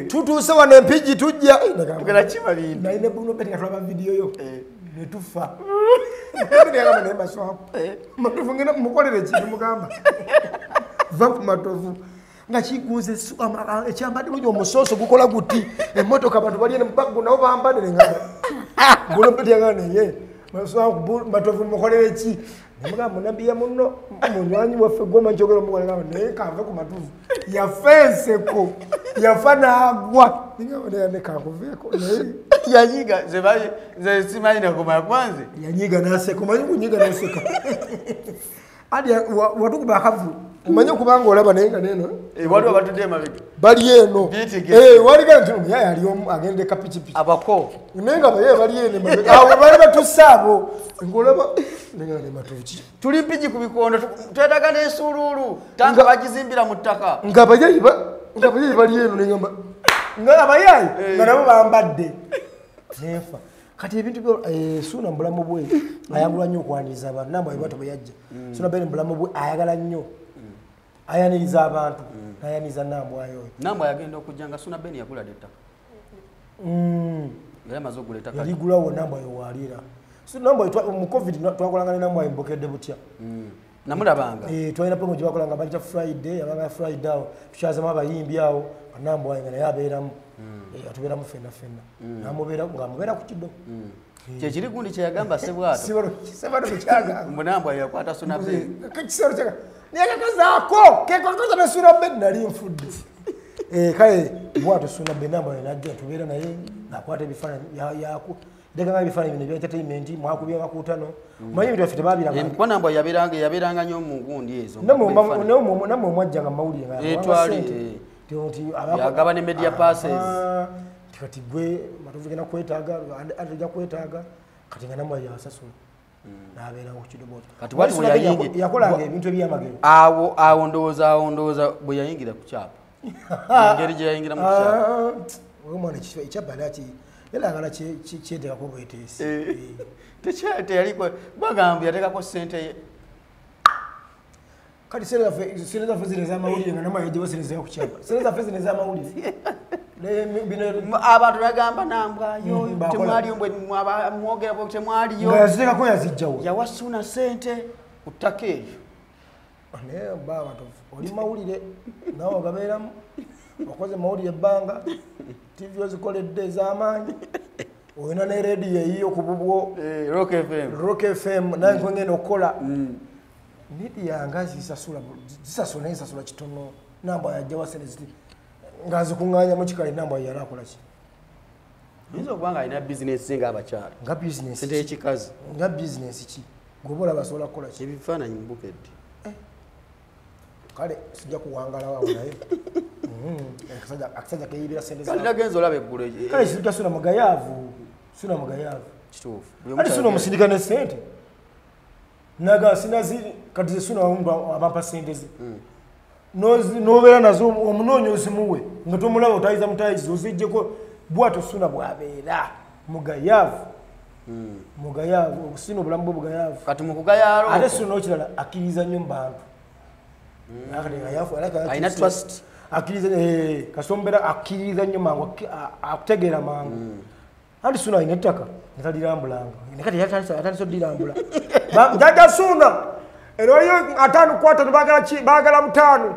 Tutuuse wano empigi tujja. Tugenda kima bintu. Naye ne Bruno Betty nga tulaba vidiyo yo. Ne tufa. Matovu ngenda mukolere kintu mugamba. Va ku matovu. Nga kiguze ekyambadde bulungi omusooso gukola guti. Emmotoka abantu bali eno mubago nabo bambadde ne ngamba. Bruno Betty yagamba naye matovu mukolere ki? Nemugamba munambiya munno munywanyi waffe gw'omanyi nkyogera omukolera naye kanve ku matovu. Yafa enseko. Yafa n'agwa. Ningamba naye kankuveeko naye. Yanyiga nze simanyi nakumala kwanze. Yanyiga n'aseka omanyi kunyiga n'oseka. Adi watukuba akavu omanyi okubanga olaba naye nga neeno. Waliwo abatudde emabega. Bali eno. Waliga nti omuyaye ali omu agenda kapikipiki. Abako. Naye nga baye bali eno emabega. Awo bali batusse abo. Ng'olaba naye nga ne matovu ki? Tuli mpigi ku bikondo twetaaga n'ensuuluulu. Tanka bagizimbira mu ttaka. Nga abayayi bali eno ne ngamba. Nga abayayi nga nabo bambadde. Nefa. Kati ebintu byo Suna mu bulamu bwe ayagala nnyo okwaniriza abantu. Nambwayi bw'atyo bwe yajja. Suna Ben mu bulamu bwe ayagala nnyo. Ayaniriza abantu. Ayaniriza Nambwayi oyo. Nambwayi agenda okujja nga Suna Ben yagula ettaka. Yali amaze okugula ettaka. Yaligulawo Nambwayi w'aliira. So Nambwayi mu COVID twakolanga ne Nambwayi mbokedde butya. Namulabanga. Twalina promo gye bakolanga bagiyita Friday, yabanga Friday awo. Tukyazamu abayimbi awo. Nambwayi nga naye abeeramu. Atubeeramu ffenna ffenna. N'amubeera ng'amubeera ku kiddo. Kyekiri gundi kye yagamba Sebwato. Sebwato bwe kyagamba. Mbu Nambwayi yakwata Suna Ben. Kisero kyagamba. Naye kakazaako kekwakaza ne Suna Ben nali nfudde. Kale bw'atyo Suna Ben Nambwayi n'ajja tubeera naye ng'akwata ebifaananyi yaku. Ndekanga ebifaananyi bino ebya entertainment mwakubye amakuutano. Omanyi ebintu byaffe tebaabiraba. Kuba Nambwayi yabeeranga nnyo mu gundi ezo. Nammwe mwajjanga mu mawulire nga yabawa ssente. Yagaba ne media passes. Kati gwe matovu genda kwetaaga, ate kwetaaga kati nga Nambwayi yasasula. N'abeerawo ku kidobooti. Kati wali bwe yayingira yakolanga ebintu ebyamagero. Awo ndowooza bwe yayingira ku kyapa. Engeri gye yayingira mu kyapa. Omwana ekyapa laki era agala kyeteekako bweteesi. Teyaliko bagamba yateekako ssente ye. Kati sente zaffe zino ez'amawulire nga Nambwayi yajjawo sente z'aku kyapa. Sente zaffe zino ez'amawulire. Abantu bagamba Nambwayi temwaliyo mwogera bwe temwaliyo. Nga yaziteekako yazijjawo. Yawa Suna ssente ku ttaka eryo. Naye bba Matovu oli mawulire naawe ogabeeramu okoze mawulire ebbanga TV ozikoledde ez'amaanyi olina ne rediyo eyiyo ku bubwo Rock FM. Rock FM naye nkongenda okukola. Media nga zisasula naye zisasula kitono. Nambwayi ajjawa ssente ziti nga zikuŋŋaanya mu kikali Nambwayi yali akola ki? Oyinza okuba nga alina bizinesi ng'abakyala. Nga bizinesi sente y'ekikazi. Nga bizinesi ki? Gwe olaba asobola kukola ki? Ebifaananyi mubukedde. Kale sijja kuwangala waawo naye. Akasajja keeyibira sente zaabwe. Kale nagenze olaba eggulo. Kale sijja Suna mugayaavu. Suna mugayaavu. Kituufu. Ate Suna omusindika ne sente. Naga sinazi kati Suna abampa sente ze. Nobeera nazo omunoonya ozimuwe nga tomulaba otayiza mutayizi oziggyeko bw'atyo Suna bw'abeera mugayaavu. Mugayaavu okusina obulamu bwe bugayaavu. Kati mu kugayaalo ate Suna okirala akkiriza nnyo mu bantu. Alina trust. Akkiriza kasombera akkiriza nnyo mangu akutegeera mangu. Anti Suna alina ettaka nga talirambulanga. Kati yatandise okulirambula. Jjajja Suna era waliyo 5 ku 5 baagala ki? Baagala 5.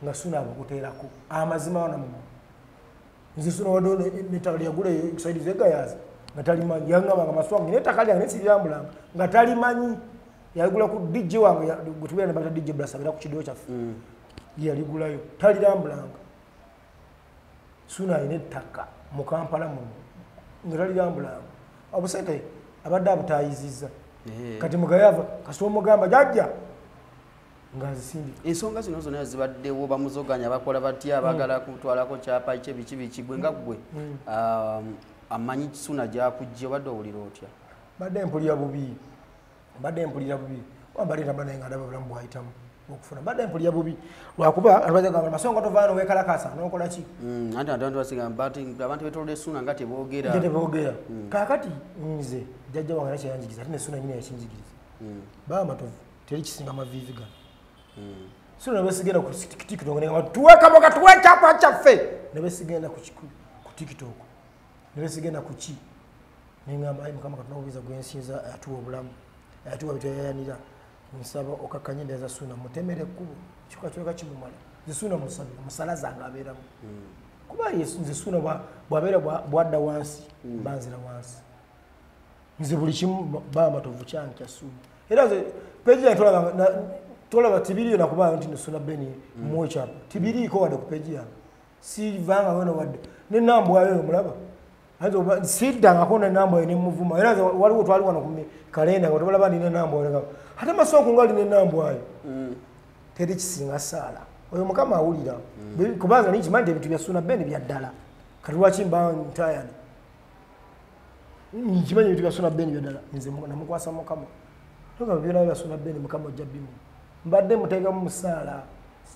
Nga Suna abakuteerako amazima wano mu. Nze Suna wadde n'ettaka lyagula ekusaidiza egayaza nga talimanyi. Yangamba nga maswangu n'ettaka lyange naye sirirambulanga nga talimanyi. Yaligula ku DJ wange gwe tubeera ne bata DJ Blast abeera ku kidiwo kyaffe. Ye yaligulayo talirambulanga. Suna alina ettaka mu Kampala muno nga talirambulanga. Obusente abadde abutaayizizza. Kati mugayava kasita omugamba jjajja ng'azisindika. Ensonga zino zonna zibaddewo bamuzoganya bakola batya baagala kutwalako kyapa kye biki biki gwe nga ggwe amanyi Suna gy'akujja obadde owulira otya? Mbadde mpulira bubi. Mbadde mpulira bubi. Wambadde ntambula naye nga ndaba obulamu bw'ayitamu okufuna. Mbadde mpulira bubi lwakuba abantu masonga tovaano weekalakasa n'okola ki? Anti abantu basiga abantu beetoolodde Suna nga teboogera. Nga teboogera. Kaakati nze jjajja wange nakyo yanjigiriza ate ne Suna nnyini yakinjigiriza. Baba Matovu teri kisinga maviivi gano. Suna ne besigenda ku TikTok ne ngamba tuwe kamoga tuwe kyapa kyaffe. Ne besigenda ku TikTok. Ne besigenda ku ki? Ne ngamba ayi Mukama Katonda obuyiza gwe nsinza atuwa obulamu. Atuwa biteyayanira. Nsaba okakkanye embeera za Suna mutemere ekkubo kyokka kyokka kimumala. Nze Suna musabira musala zange abeeramu. Kuba nze Suna bw'abeera bwadda wansi banzira wansi. Nze buli kimu Baba Matovu kyange kya Suna. Era nze peji yange tolaba tibiriyo nakuba nti Suna Beni muwe kyapa. Tibiriiko wadde ku peji yange. Sivanga wena wadde. Ne Nambwayo omulaba. Siddangako ne Nambwayo ne muvuma. Era nze waliwo twali wano ku kalenda nga tobalaba nina Nambwayo. Ate Masonko nga alina Nambwayo. Teri kisinga ssaala. Oyo Mukama awulira. Kubanga nkimanyi nti ebintu bya Suna Beni bya ddala. Kati lwaki mba ntayana? Nkimanyi ebintu bya Suna Beni bya ddala. Nze namukwasa Mukama. Togamba byonna bya Suna Beni Mukama ojja bimu. Mbadde muteekamu musaala.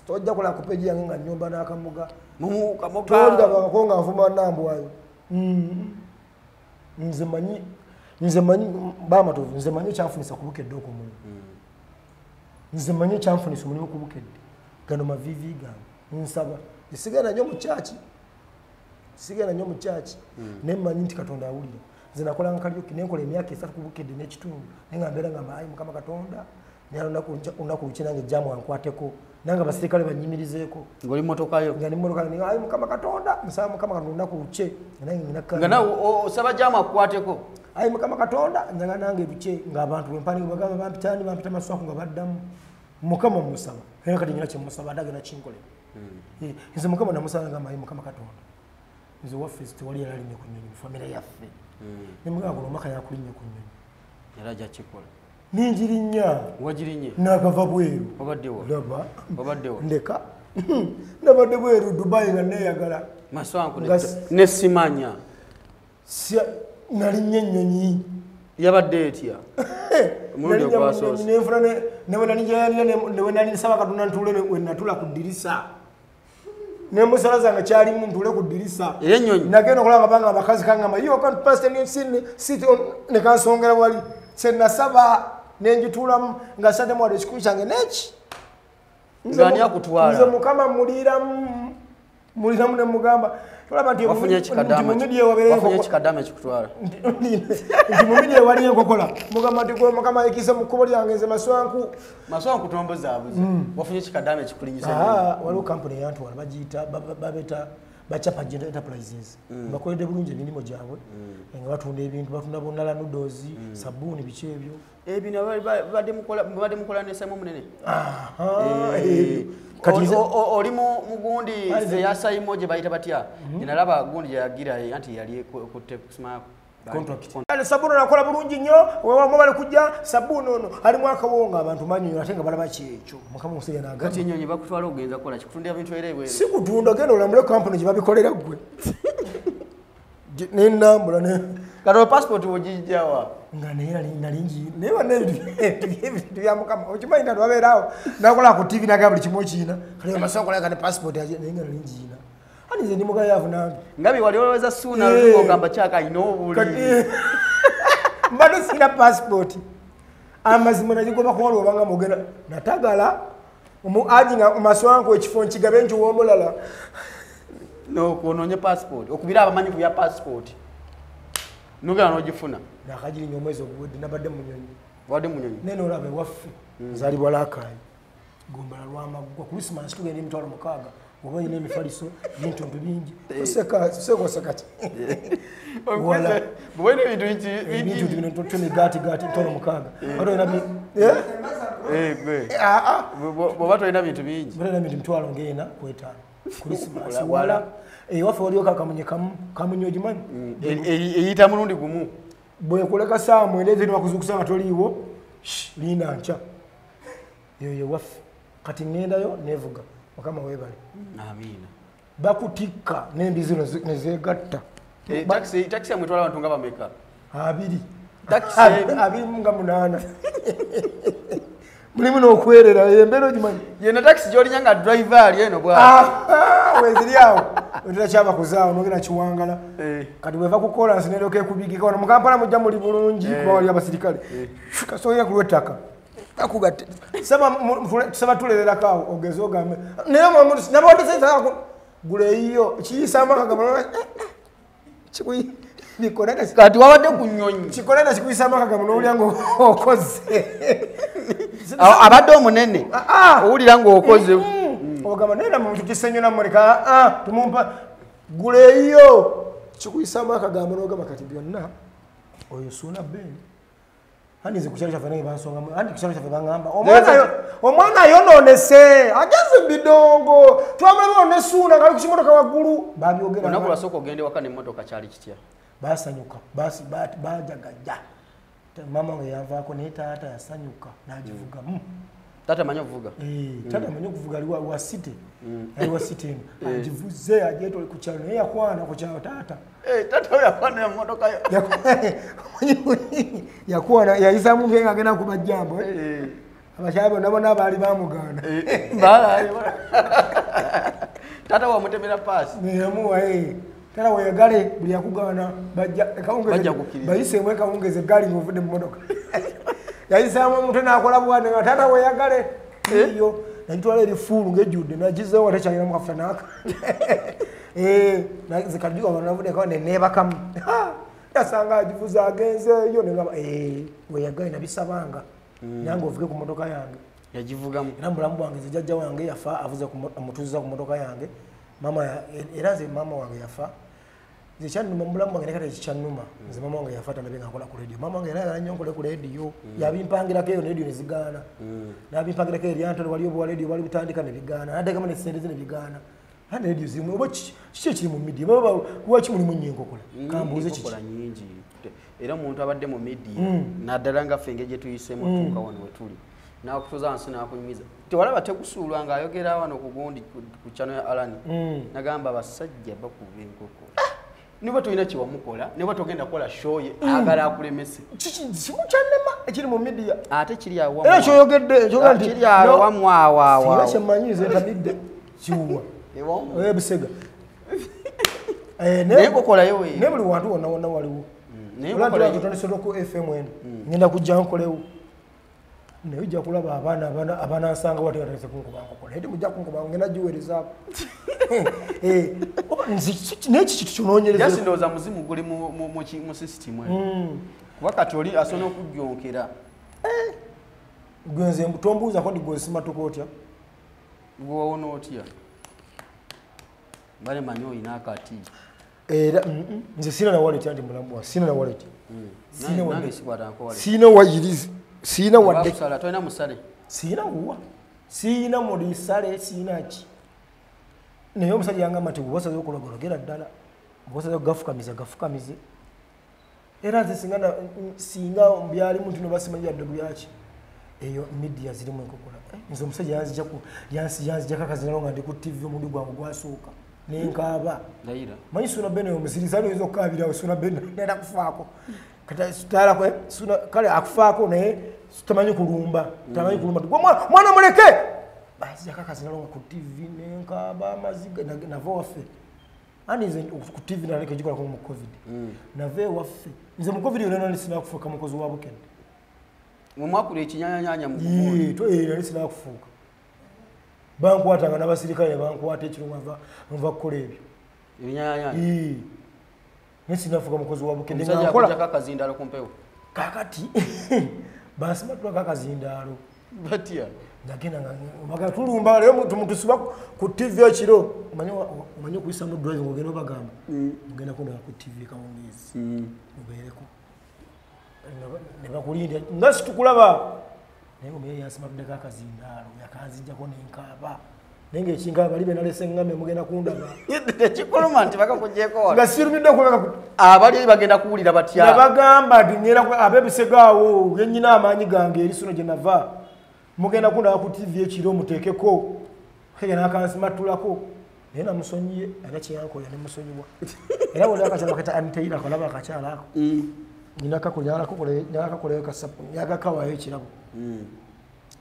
Tojja kulaba ku peji yange nga nnyomba n'akamuga. Tolirabangako nga nvuma Nambwayo. Nze manyi Baba Matovu nze manyi ekyanfunisa ku Bukedde okwo mulimu. Nze manyi ekyanfunisa omulimu ku Bukedde. Gano maviivi gange. Nsaba. Sigenda nnyo mu kyaki. Sigenda nnyo mu kyaki. Naye mmanyi nti Katonda awulira. Nze nakolanga karaoke ne nkola emyaka 3 ku Bukedde n'ekitundu. Naye nga mbeera ngamba ayi Mukama Katonda. Naye olunaku lukye nange jjaamu ankwateko. Nange abasirikale bannyimirizeeko. Ng'oli mmotoka yo? Nga ndi mmotoka yange. Ayi Mukama Katonda. Nsaba Mukama Katonda olunaku lukye. Nange nnina Nga naawe osaba jjaamu akukwateko? Ayi Mukama Katonda njagala nange lukye ng'abantu bwe mpanika bagamba bampita ani bampita Maswaku nga baddamu. Mukama mmusaba. Era kati nnina kye mmusaba ate agenda kinkolera. Nze Mukama namusaba ngamba ayi Mukama Katonda. Nze waffe tewali yali alinnya ku nnyonyi mu famire yaffe. Ne mugamba guno omwaka yakulinnya ku nnyonyi. Era ajja kukikola. Ningirinnya. Wagirinye? Nakava bweru. Obaddewo? Laba. Obaddewo? Ndeka. Nabadde bweru Dubai nga neeyagala. Maswanku ne simanya. Nalinnya ennyonyi. Yabadde etya? Omulundi ogwasoose. Nenfuna ne we nalinjayanira ne we nali nsaba Katonda ntuule we natula ku ddirisa. Ne musala zange kyalimu ntuule ku ddirisa. Era ennyonyi? Nagenda okulaba nga abakazi kangamba you can't pass the sit on ne kansongera wali. Kye nasaba ne ngituulamu nga sante muwadde ekikumi kyange n'eki. Ng'ani akutwala? Nze Mukama muliramu. Muliramu ne mugamba. Tolaba nti Wafunye ekikadaama mu media wabeereyo wafunye enkokola. ekikadaama ekikutwala. Nti mu media waliyo enkokola. Mugamba nti gwe Mukama ayikise mu kkubo lyange nze Maswanku. Maswanku tombuzaabuza. Wafunye ekikadaama ekikulinnyisa Waliwo kampuni eyantwala bagiyita babeta Bachapa General Enterprises. Bakoledde bulungi emirimu gyabwe. Nga batunda ebintu, batunda bonnala noodles, sabbuuni biki ebyo. Ebino babadde mukola ne Simon Munene. Kati oli mugundi eyasaimo gye bayita batya nalaba gundi yagira anti yali kutte kusima contract. Sabuni nakola bulungi nnyo wewamu bali kujja sabuni ono alimu akawonga abantu manyi ate nga balaba kyekyo mukama omusajja n'agamba. Kati ennyonyi bakutwala ogenza kukola ki? Kutunda ebintu era ebweru? Si kutunda, genda olamule kampuni gye babikolera ggwe. Nennambula ne kati passport wogijja wa? Nga naye nali ngi naye banne ebintu bya mukama okimanyi nti babeeraawo nakola ku TV naga buli kimu okiyina kale omasobola okola kati passport naye nga nali ngiyina. Ani nze ndi mugayavu nange. Ngabi wali olowooza Suuna lutuka ogamba kyaka alina obuli. Mbadde sirina passport. Amazima nagigoba kuwala obanga mugenda natagala omu aji nga maswanko ekifo nkigabe nkiwa omulala. N'onoonye passport okubira abamanyi ku bya passport. Nogenda n'ogifuna. Nakagirinya omwezi oguwedde nabadde mu nnyonyi. Wadde mu nnyonyi? Nene olaba ewaffe nzaalibwa Lakayi. Gombala Lwamaggwa ku Christmas tugenda 6,000. Oba olina emifaliso bintu bingi. Oseka ki? Wala. Bw'olina ebintu bingi. Ebintu bino emigaati gaati 6,000. Ate olina bw'oba tolina bintu bingi. Bw'oba tolina bintu 4,000 ku 5,000. Christmas wala. Ewaffe waliyo kamunye kamu, kamunye ogimanyi? Eyita mulundi gumu. Bwekuleka ssaawa 9 eziri bakuzuukusa nga toliiwo, linda nkya. Eyo ye waffe. Kati ŋŋendayo neevuga. Mukama weebale. Amiina. Bakutikka n'embizi ne zeegatta. Takisi yamwe etwala abantu nga bameka? 2. 28. Mulimu n'okwerera embeera ogimanyi. Yena takisi gy'olinya nga driver ali eno bw'ati. Weziri awo. Otera kyabakuzaawo n'ogenda Kiwangala. Kati bw'eva ku kolansi n'eryoka ekubigika wano mu Kampala mujja muli bulungi kuba wali abasirikale. Kasooka ku lw'ettaka. Saba tulererako awo ogeze ogambe naye nabadde sente gula eyiyo kiyisaamu akagamba kati wabadde ku nnyonyi kikolera kikuyisaamu akagamba n'owulira ng'okoze abadde omunene owulira ng'okoze ogamba naye namwe mututise nnyo nammuleka tumumpa gula eyiyo kikuyisaamu akagamba n'ogamba kati byonna oyo Suuna Ben. Andi nze ku kyalo kyaffe nange bansongamu, andi ku kyalo kyaffe baŋŋamba omwana ayonoonese ageze bidongo twamulaba ne Suuna ng'ali ku kimotoka waggulu babyogera. Olunaku lwasooka ogenda ewaka n'emmotoka kyali kitya? Baasanyuka, baajagajja. Maama wange yanvaako naye taata yasanyuka n'agivuga. Taata amanyi okuvuga? Taata amanyi okuvuga ali wa city. Ali wa city eno. Agivuze agyetole ku kyalo naye yakwana ku kyalo taata. Taata oyo yakwana emmotoka yo. Yakwana yayisaamu nga agenda kuba jambo. Abakyala bonna bonna baali bamugaana. Taata wamutemera paasi. Yamuwa taata weyagale buli yakugaana bajja bayiseemu ekawungezi eggaali ng'ovudde mu mmotoka. Yayisaamu omuntu n'akola bwana nga taata weyagale eyo nagitwala eri fuulu ng'ejjudde nagizeewo tekyalinamu kafuta n'aka. Zikajuka navuddeko ne neebakamu. Nasanga agivuze agenzeeyo ne ngamba weyagale nabisabanga nange ovuge ku mmotoka yange. Yagivugamu. Era mu bulamu bwange nze jjajja wange yafa avuze amutuuziza ku mmotoka yange. Mama era nze maama wange yafa. Nze kyannuma mu bulamu bwange naye kati ekikyannuma nze maama wange yafa tandabye nga nkola ku leediyo. Maama wange yali nnyo nkole ku leediyo. Yabimpangirako eyo leediyo ne zigaana. N'abimpangirako eri Antony waliyo obwa leediyo bwali butandika ne bigaana. N'ateekamu ne ssente ze ne bigaana. Ate leediyo zirimu oba kiki ekiri mu media? Baba lwaki mulimu nnyo enkokola? Kambuuze kiki? Enkokola nnyingi. Era omuntu abadde mu media naddala nga ffe engeri gye tuyiseemu otuuka wano we tuli. N'akutuuza wansi n'akunyumiza. Tewalaba tekusuulwa ng'ayogera wano ku gundi ku channel ya Alani. N'agamba abasajja bakuba enkoko. Niba tolina kye wamukola, niba togenda kukola show ye, agala akulemese. Kiki kimu kyannema ekiri mu media. Ate kiri awo. Era kyoyogedde ekyogera nti kiri awo wamu awo awo. Singa kyemmanyi nze ntamidde kiwuwa. Busega. Naye nkokolayo we. Naye buli wantu wonna wonna waliwo. Naye Olwa nkokolayo. tutandise ku FM eno. Ngenda kujja nkolewo. Naye ojja kulaba abaana abanansanga wati batandise kunkuba nkokola. Naye temujja kunkuba ngenda giweerezaako. Oba nze naye kiki kitunoonyereza? Just ndowooza muzimu guli mu system eno. Kuba kati oli asobola okujjonkera. Gwe nze tombuuzako ndi gwe osimatuka otya? Gwe wawona otya? Bale manyi olina akati. Era nze sirina na wallet anti mulamu wange, sirina na wallet. Sirina wadde. Nange sikwatangako wallet. Sirina wayirizi. Sirina wadde. Bakusala, tolina musale? Sirina wuwa. Siina mulisale siina ki. Naye omusajja yangamba nti bw'osaze okulogologera ddala, bw'osaze okugafukamiza gafukamize. Era nze singa byali muntu no basimanyi yadde byaki. Eyo media zirimu enkokola. Nze omusajja yanzija kakazinalo nga ndi ku TV omulundi gwange gwasooka. Nenkaaba. Manyi Suna Beno omusiriza oyinza okukaabirawo Suna Beno nenda kufaako. Kati kale akufaako naye tamanyi kulumba. Tamanyi kulumba. Mwana muleke! Banzija kakazinalo nga ku TV nenkaaba amaziga nava waffe. Ani nze ku TV naleka gikolako mu COVID. Nava ewaffe. Nze mu COVID yonna nali sinakufuuka mukozi wa Bukedde. Mwakula ekinyanyanya mu kukola. Nali sinakufuuka. Bankwatanga n'abasirikale ne bankwata ekiro nva kukola ebyo. Ebinyanyanya. Naye sinafuuka mukozi wa Bukedde. Omusajja akuggyako akazindaalo ku mpewo. Kaakati bansimatulako akazindaalo. Batya? Nagenda nga tulumba leero tumutusiba ku TV ekiro. Omanyi okuyisa mu driving ogenda obagamba. Mugenda kundaba ku TV kawungeezi. Mubeereko. Ne bakulinda nga situkulaba. Naye omuye yansimatuddeko akazindaalo yakanzijjako nenkaaba. Naye ng'ekinkaaba bali be nalese ŋŋambe mugenda kundaba. Tekikuluma nti bakakuggyeko wano. Nga sirumiddwa kubanga abali eri bagenda kuwulira batya. Nabagamba nti ŋŋenda ab'ebisego awo yennyina amaanyi gange eri suno gye nava. Mugenda kundaba ku TV ekiro muteekeko. Kege n'akansimatulako. Naye namusonyiye era kye yankola ne musonyiwa. Era bw'olaba akakyala bakayita Anteira akalaba akakyala ako. Nina kakolayo kasapu yagakawayo ekirabo.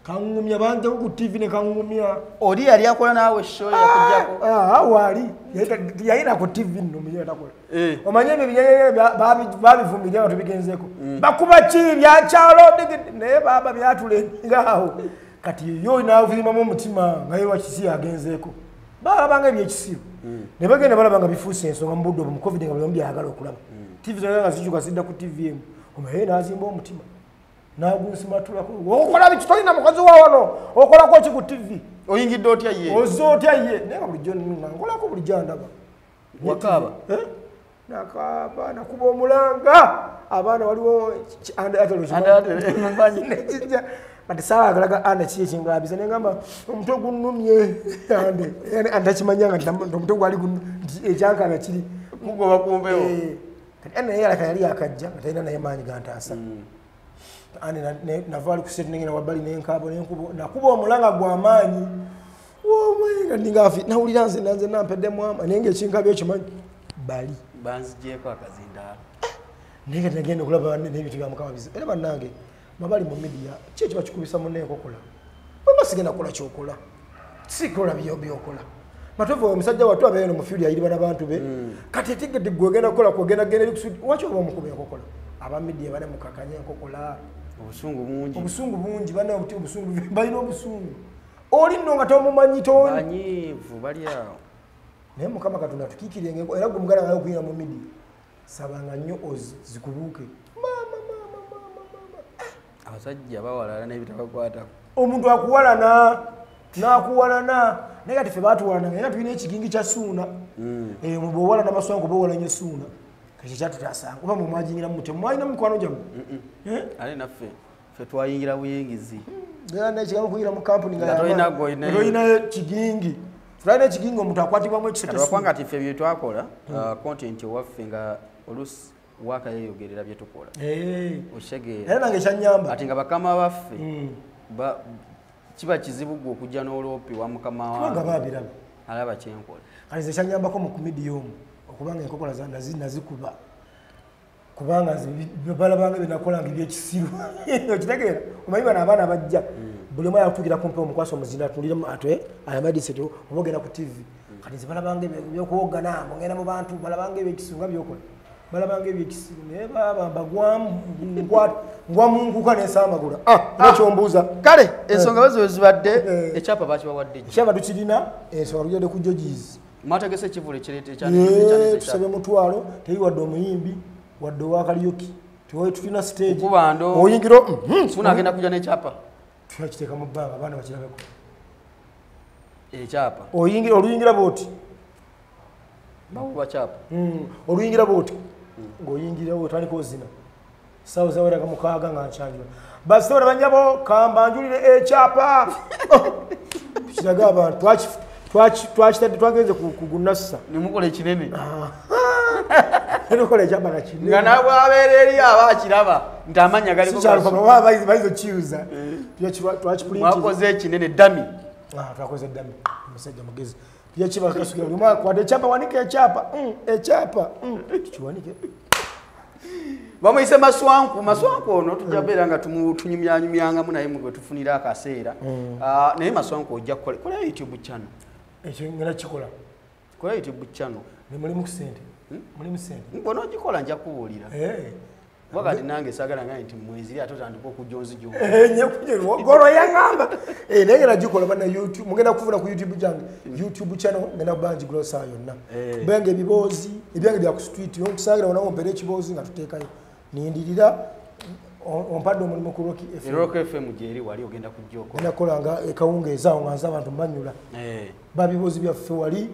Kaŋŋumya banjako ku TV ne kaŋŋumya. Oli yali akola naawe show yakuggyako. Waali yayina ku TV nno muye takola. Omanye ebyo ebinyenyenya babivumirira nga tubigenzeeko. Bakuba ki byakyalo naye baaba byatulenga awo. Kati yo n'avimbamu omutima nga ye wakisi agenzeeko. Balabanga ebyekisiru. Ne bagenda balaba nga bifuuse ensonga mu budde obwo mu COVID nga buli omu byayagala okulaba. TV zonna nga zikyuka zidda ku TV emu. Omuye n'azimba omutima. N'agunsimatulako. Okola biki tolina mukozi wa wano? Okolako ki ku TV? Oyingidde otya ye? Ozze otya ye? Naye nga bulijjo nkolako bulijjo andaba. Wakaaba? Nakaaba, nakuba omulanga. Abaana waliwo nekijja. Kati saagalaga anda ki ekingabiza ne ngamba omutwe gunnumye ande. Andakimanya nga omutwe gwali ekyankana kiri kugoba ku mpewo. Kati ande naye alaka yali akajja nga talina naye maanyi gantaasa. Ande nava ali ku seti nengenda wabbali nenkaaba nakuba omulanga gw'amaanyi. Nga ninga afi nawulira nze nampeddemu ama naye ng'ekinkabi ekimanyi bali. Banzigyeko akazindaalo. Naye kati nagenda okulaba n'ebintu bya Mukama bizibu. Era bannange mabali mu media ki ekiba kikubisa munne enkokola. Bwemba sigenda kukola ky'okola. Sikola byokola. Matovu omusajja wattu abeera eno mu field ayiriba n'abantu be. Kati etigedde gwe ogenda kukola kwogenda genda eri lwaki oba omukuba enkokola? Aba media bane mukakanya enkokola. Obusungu bungi. Obusungu bungi bane obusungu balina obusungu. Oli nno nga tomumanyi toli. Banyiivu bali awo. Naye Mukama Katonda tukiikirire era gwe muganda wange okuyingira mu media. Sabanga nnyo zikubuuke. Maama maama maama maama. Abasajja bawalala n'ebitabakwatako. Omuntu akuwalana n'akuwalana naye kati ffe baatuwalana era tulina ekigingi kya Suuna. Bw'owalana maswangu bw'owalanye Suuna. Kati kyatutaasanga oba mwe mwajingira mutya mwalina mukwano gyammwe. Ate naffe ffe twayingira buyingizi. Era n'ekigambo kuyingira mu kampuni nga tolina tolinayo kigingi. Tulina ekigingi omuntu akwatibwamu ekisete. Lwakubanga ti ffe bye twakola content ewaffe nga oluusi waaka yeeyogerera bye tukola. Okitegeera. Era nange kyannyamba. Ati nga bakama baffe kiba kizibu gwe okujja n'oloopi wa mukama wange. Kubanga baabiraba. Alaba kyenkola. Kale nze kyannyambako mu media omwo okubanga enkokola nazikuba. Kubanga balabanga bye nakolanga ebyekisiru. Okitegeera? Omanyi bano abaana bajja. Buli omu yakutuukira kumpi omukwasa omuzinda atuuliremu atwe ayamadise oba ogenda ku TV. Kati nze balabanga ebyokuwogana, ngenda mu bantu balabanga ebyekisiru nga byokola. Balabanga ebyekisiru naye baaba mbagwamu ngwa mu nkuka n'ensambagula. N'ekyombuuza. Kale ensonga bwe zibadde ekyapa bakibawadde ki? Ekyapa tukirina ensonga tugende ku Georges. Mwategese ekivvulu ekireeta ekyaniriza. Tusabe mutwalo teri wadde omuyimbi wadde owa karaoke. Tulina stage. Okubando. Oyingira. Suna agenda kujja n'ekyapa. Tulakiteeka mu bbanga abaana bakirabeko. Ekyapa. Oyingira oluyingira bw'oti. Bakuba kyapa. Oluyingira bw'oti. Ng'oyingira otandika ozina. Ssaawa zaweraga 6 nga nkyanjula. Basitole banyabo kambanjulire ekyapa. Tukiraga abantu twakitadde twagenze ku gunassa nemukola ekinene. Netukola ekyapa nga kinene. Nga nabwabeera eri aba akiraba nti amannya galiko bayinza okiyuza. Mwakoze ekinene dami. Twakoze dami omusajja mugezi. Tujja buli mwaka kwata ekyapa wanika ekyapa ekyapa tukiwanike. Bamuyise Maswanku. Maswanku ono tujja beera nga tunyumyanyumyangamu naye mwe tufunira akaseera. Naye Maswanku ojja kukola kola YouTube channel. Ekyo ngenda kikola. Kola YouTube channel. Ne mulimu ssente. Mulimu ssente. Mbona ogikola nja kubuulira. Wakati nange saagala nga nti mweziri ate otandika okujja onzija. Golo yangamba. Naye ngenda gikola bana YouTube. Mugenda kufuna ku YouTube jange. YouTube channel ngenda kuba ngigula ssaawa yonna. Kubanga ebiboozi ebyange bya ku street onkusangira wona ompera ekiboozi nga tuteekayo. Nindirira ompadde omulimu ku Rock FM. Rock FM gyeri wali ogenda kujja okola. Ngenda kukola nga ekawungeezi awo nga nze abantu mbanyula. Babiboozi byaffe wali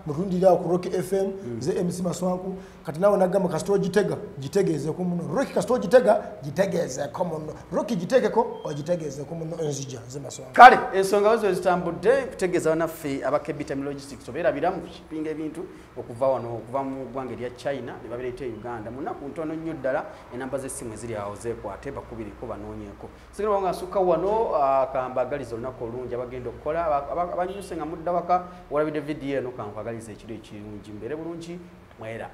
mutundira ku Rock FM ze MC Maswanku. Kati nawe nagamba kasita ogitega gitegeezeko muno. Rock kasita ogitega gitegeezeko muno. Rock gitegeko ogitegeezeko muno nzija nze Maswanku. Kale ensonga zo zitambudde kutegeeza bannaffe aba KB Time Logistics obeerabiramu kushipinga ebintu okuva wano okuva mu ggwanga erya China ne babireeta e Uganda mu nnaku ntono nnyo ddala. Enamba z'essimu eziri awo zeekwate bakubireko banoonyeeko. Sigenda nga nsukka wano kambagaliza olunaku olungi abagenda okukola abanyuse nga mudda waka olabidde vidiyo eno kankwagaliza ekiro ekirungi mbeere bulungi mwera.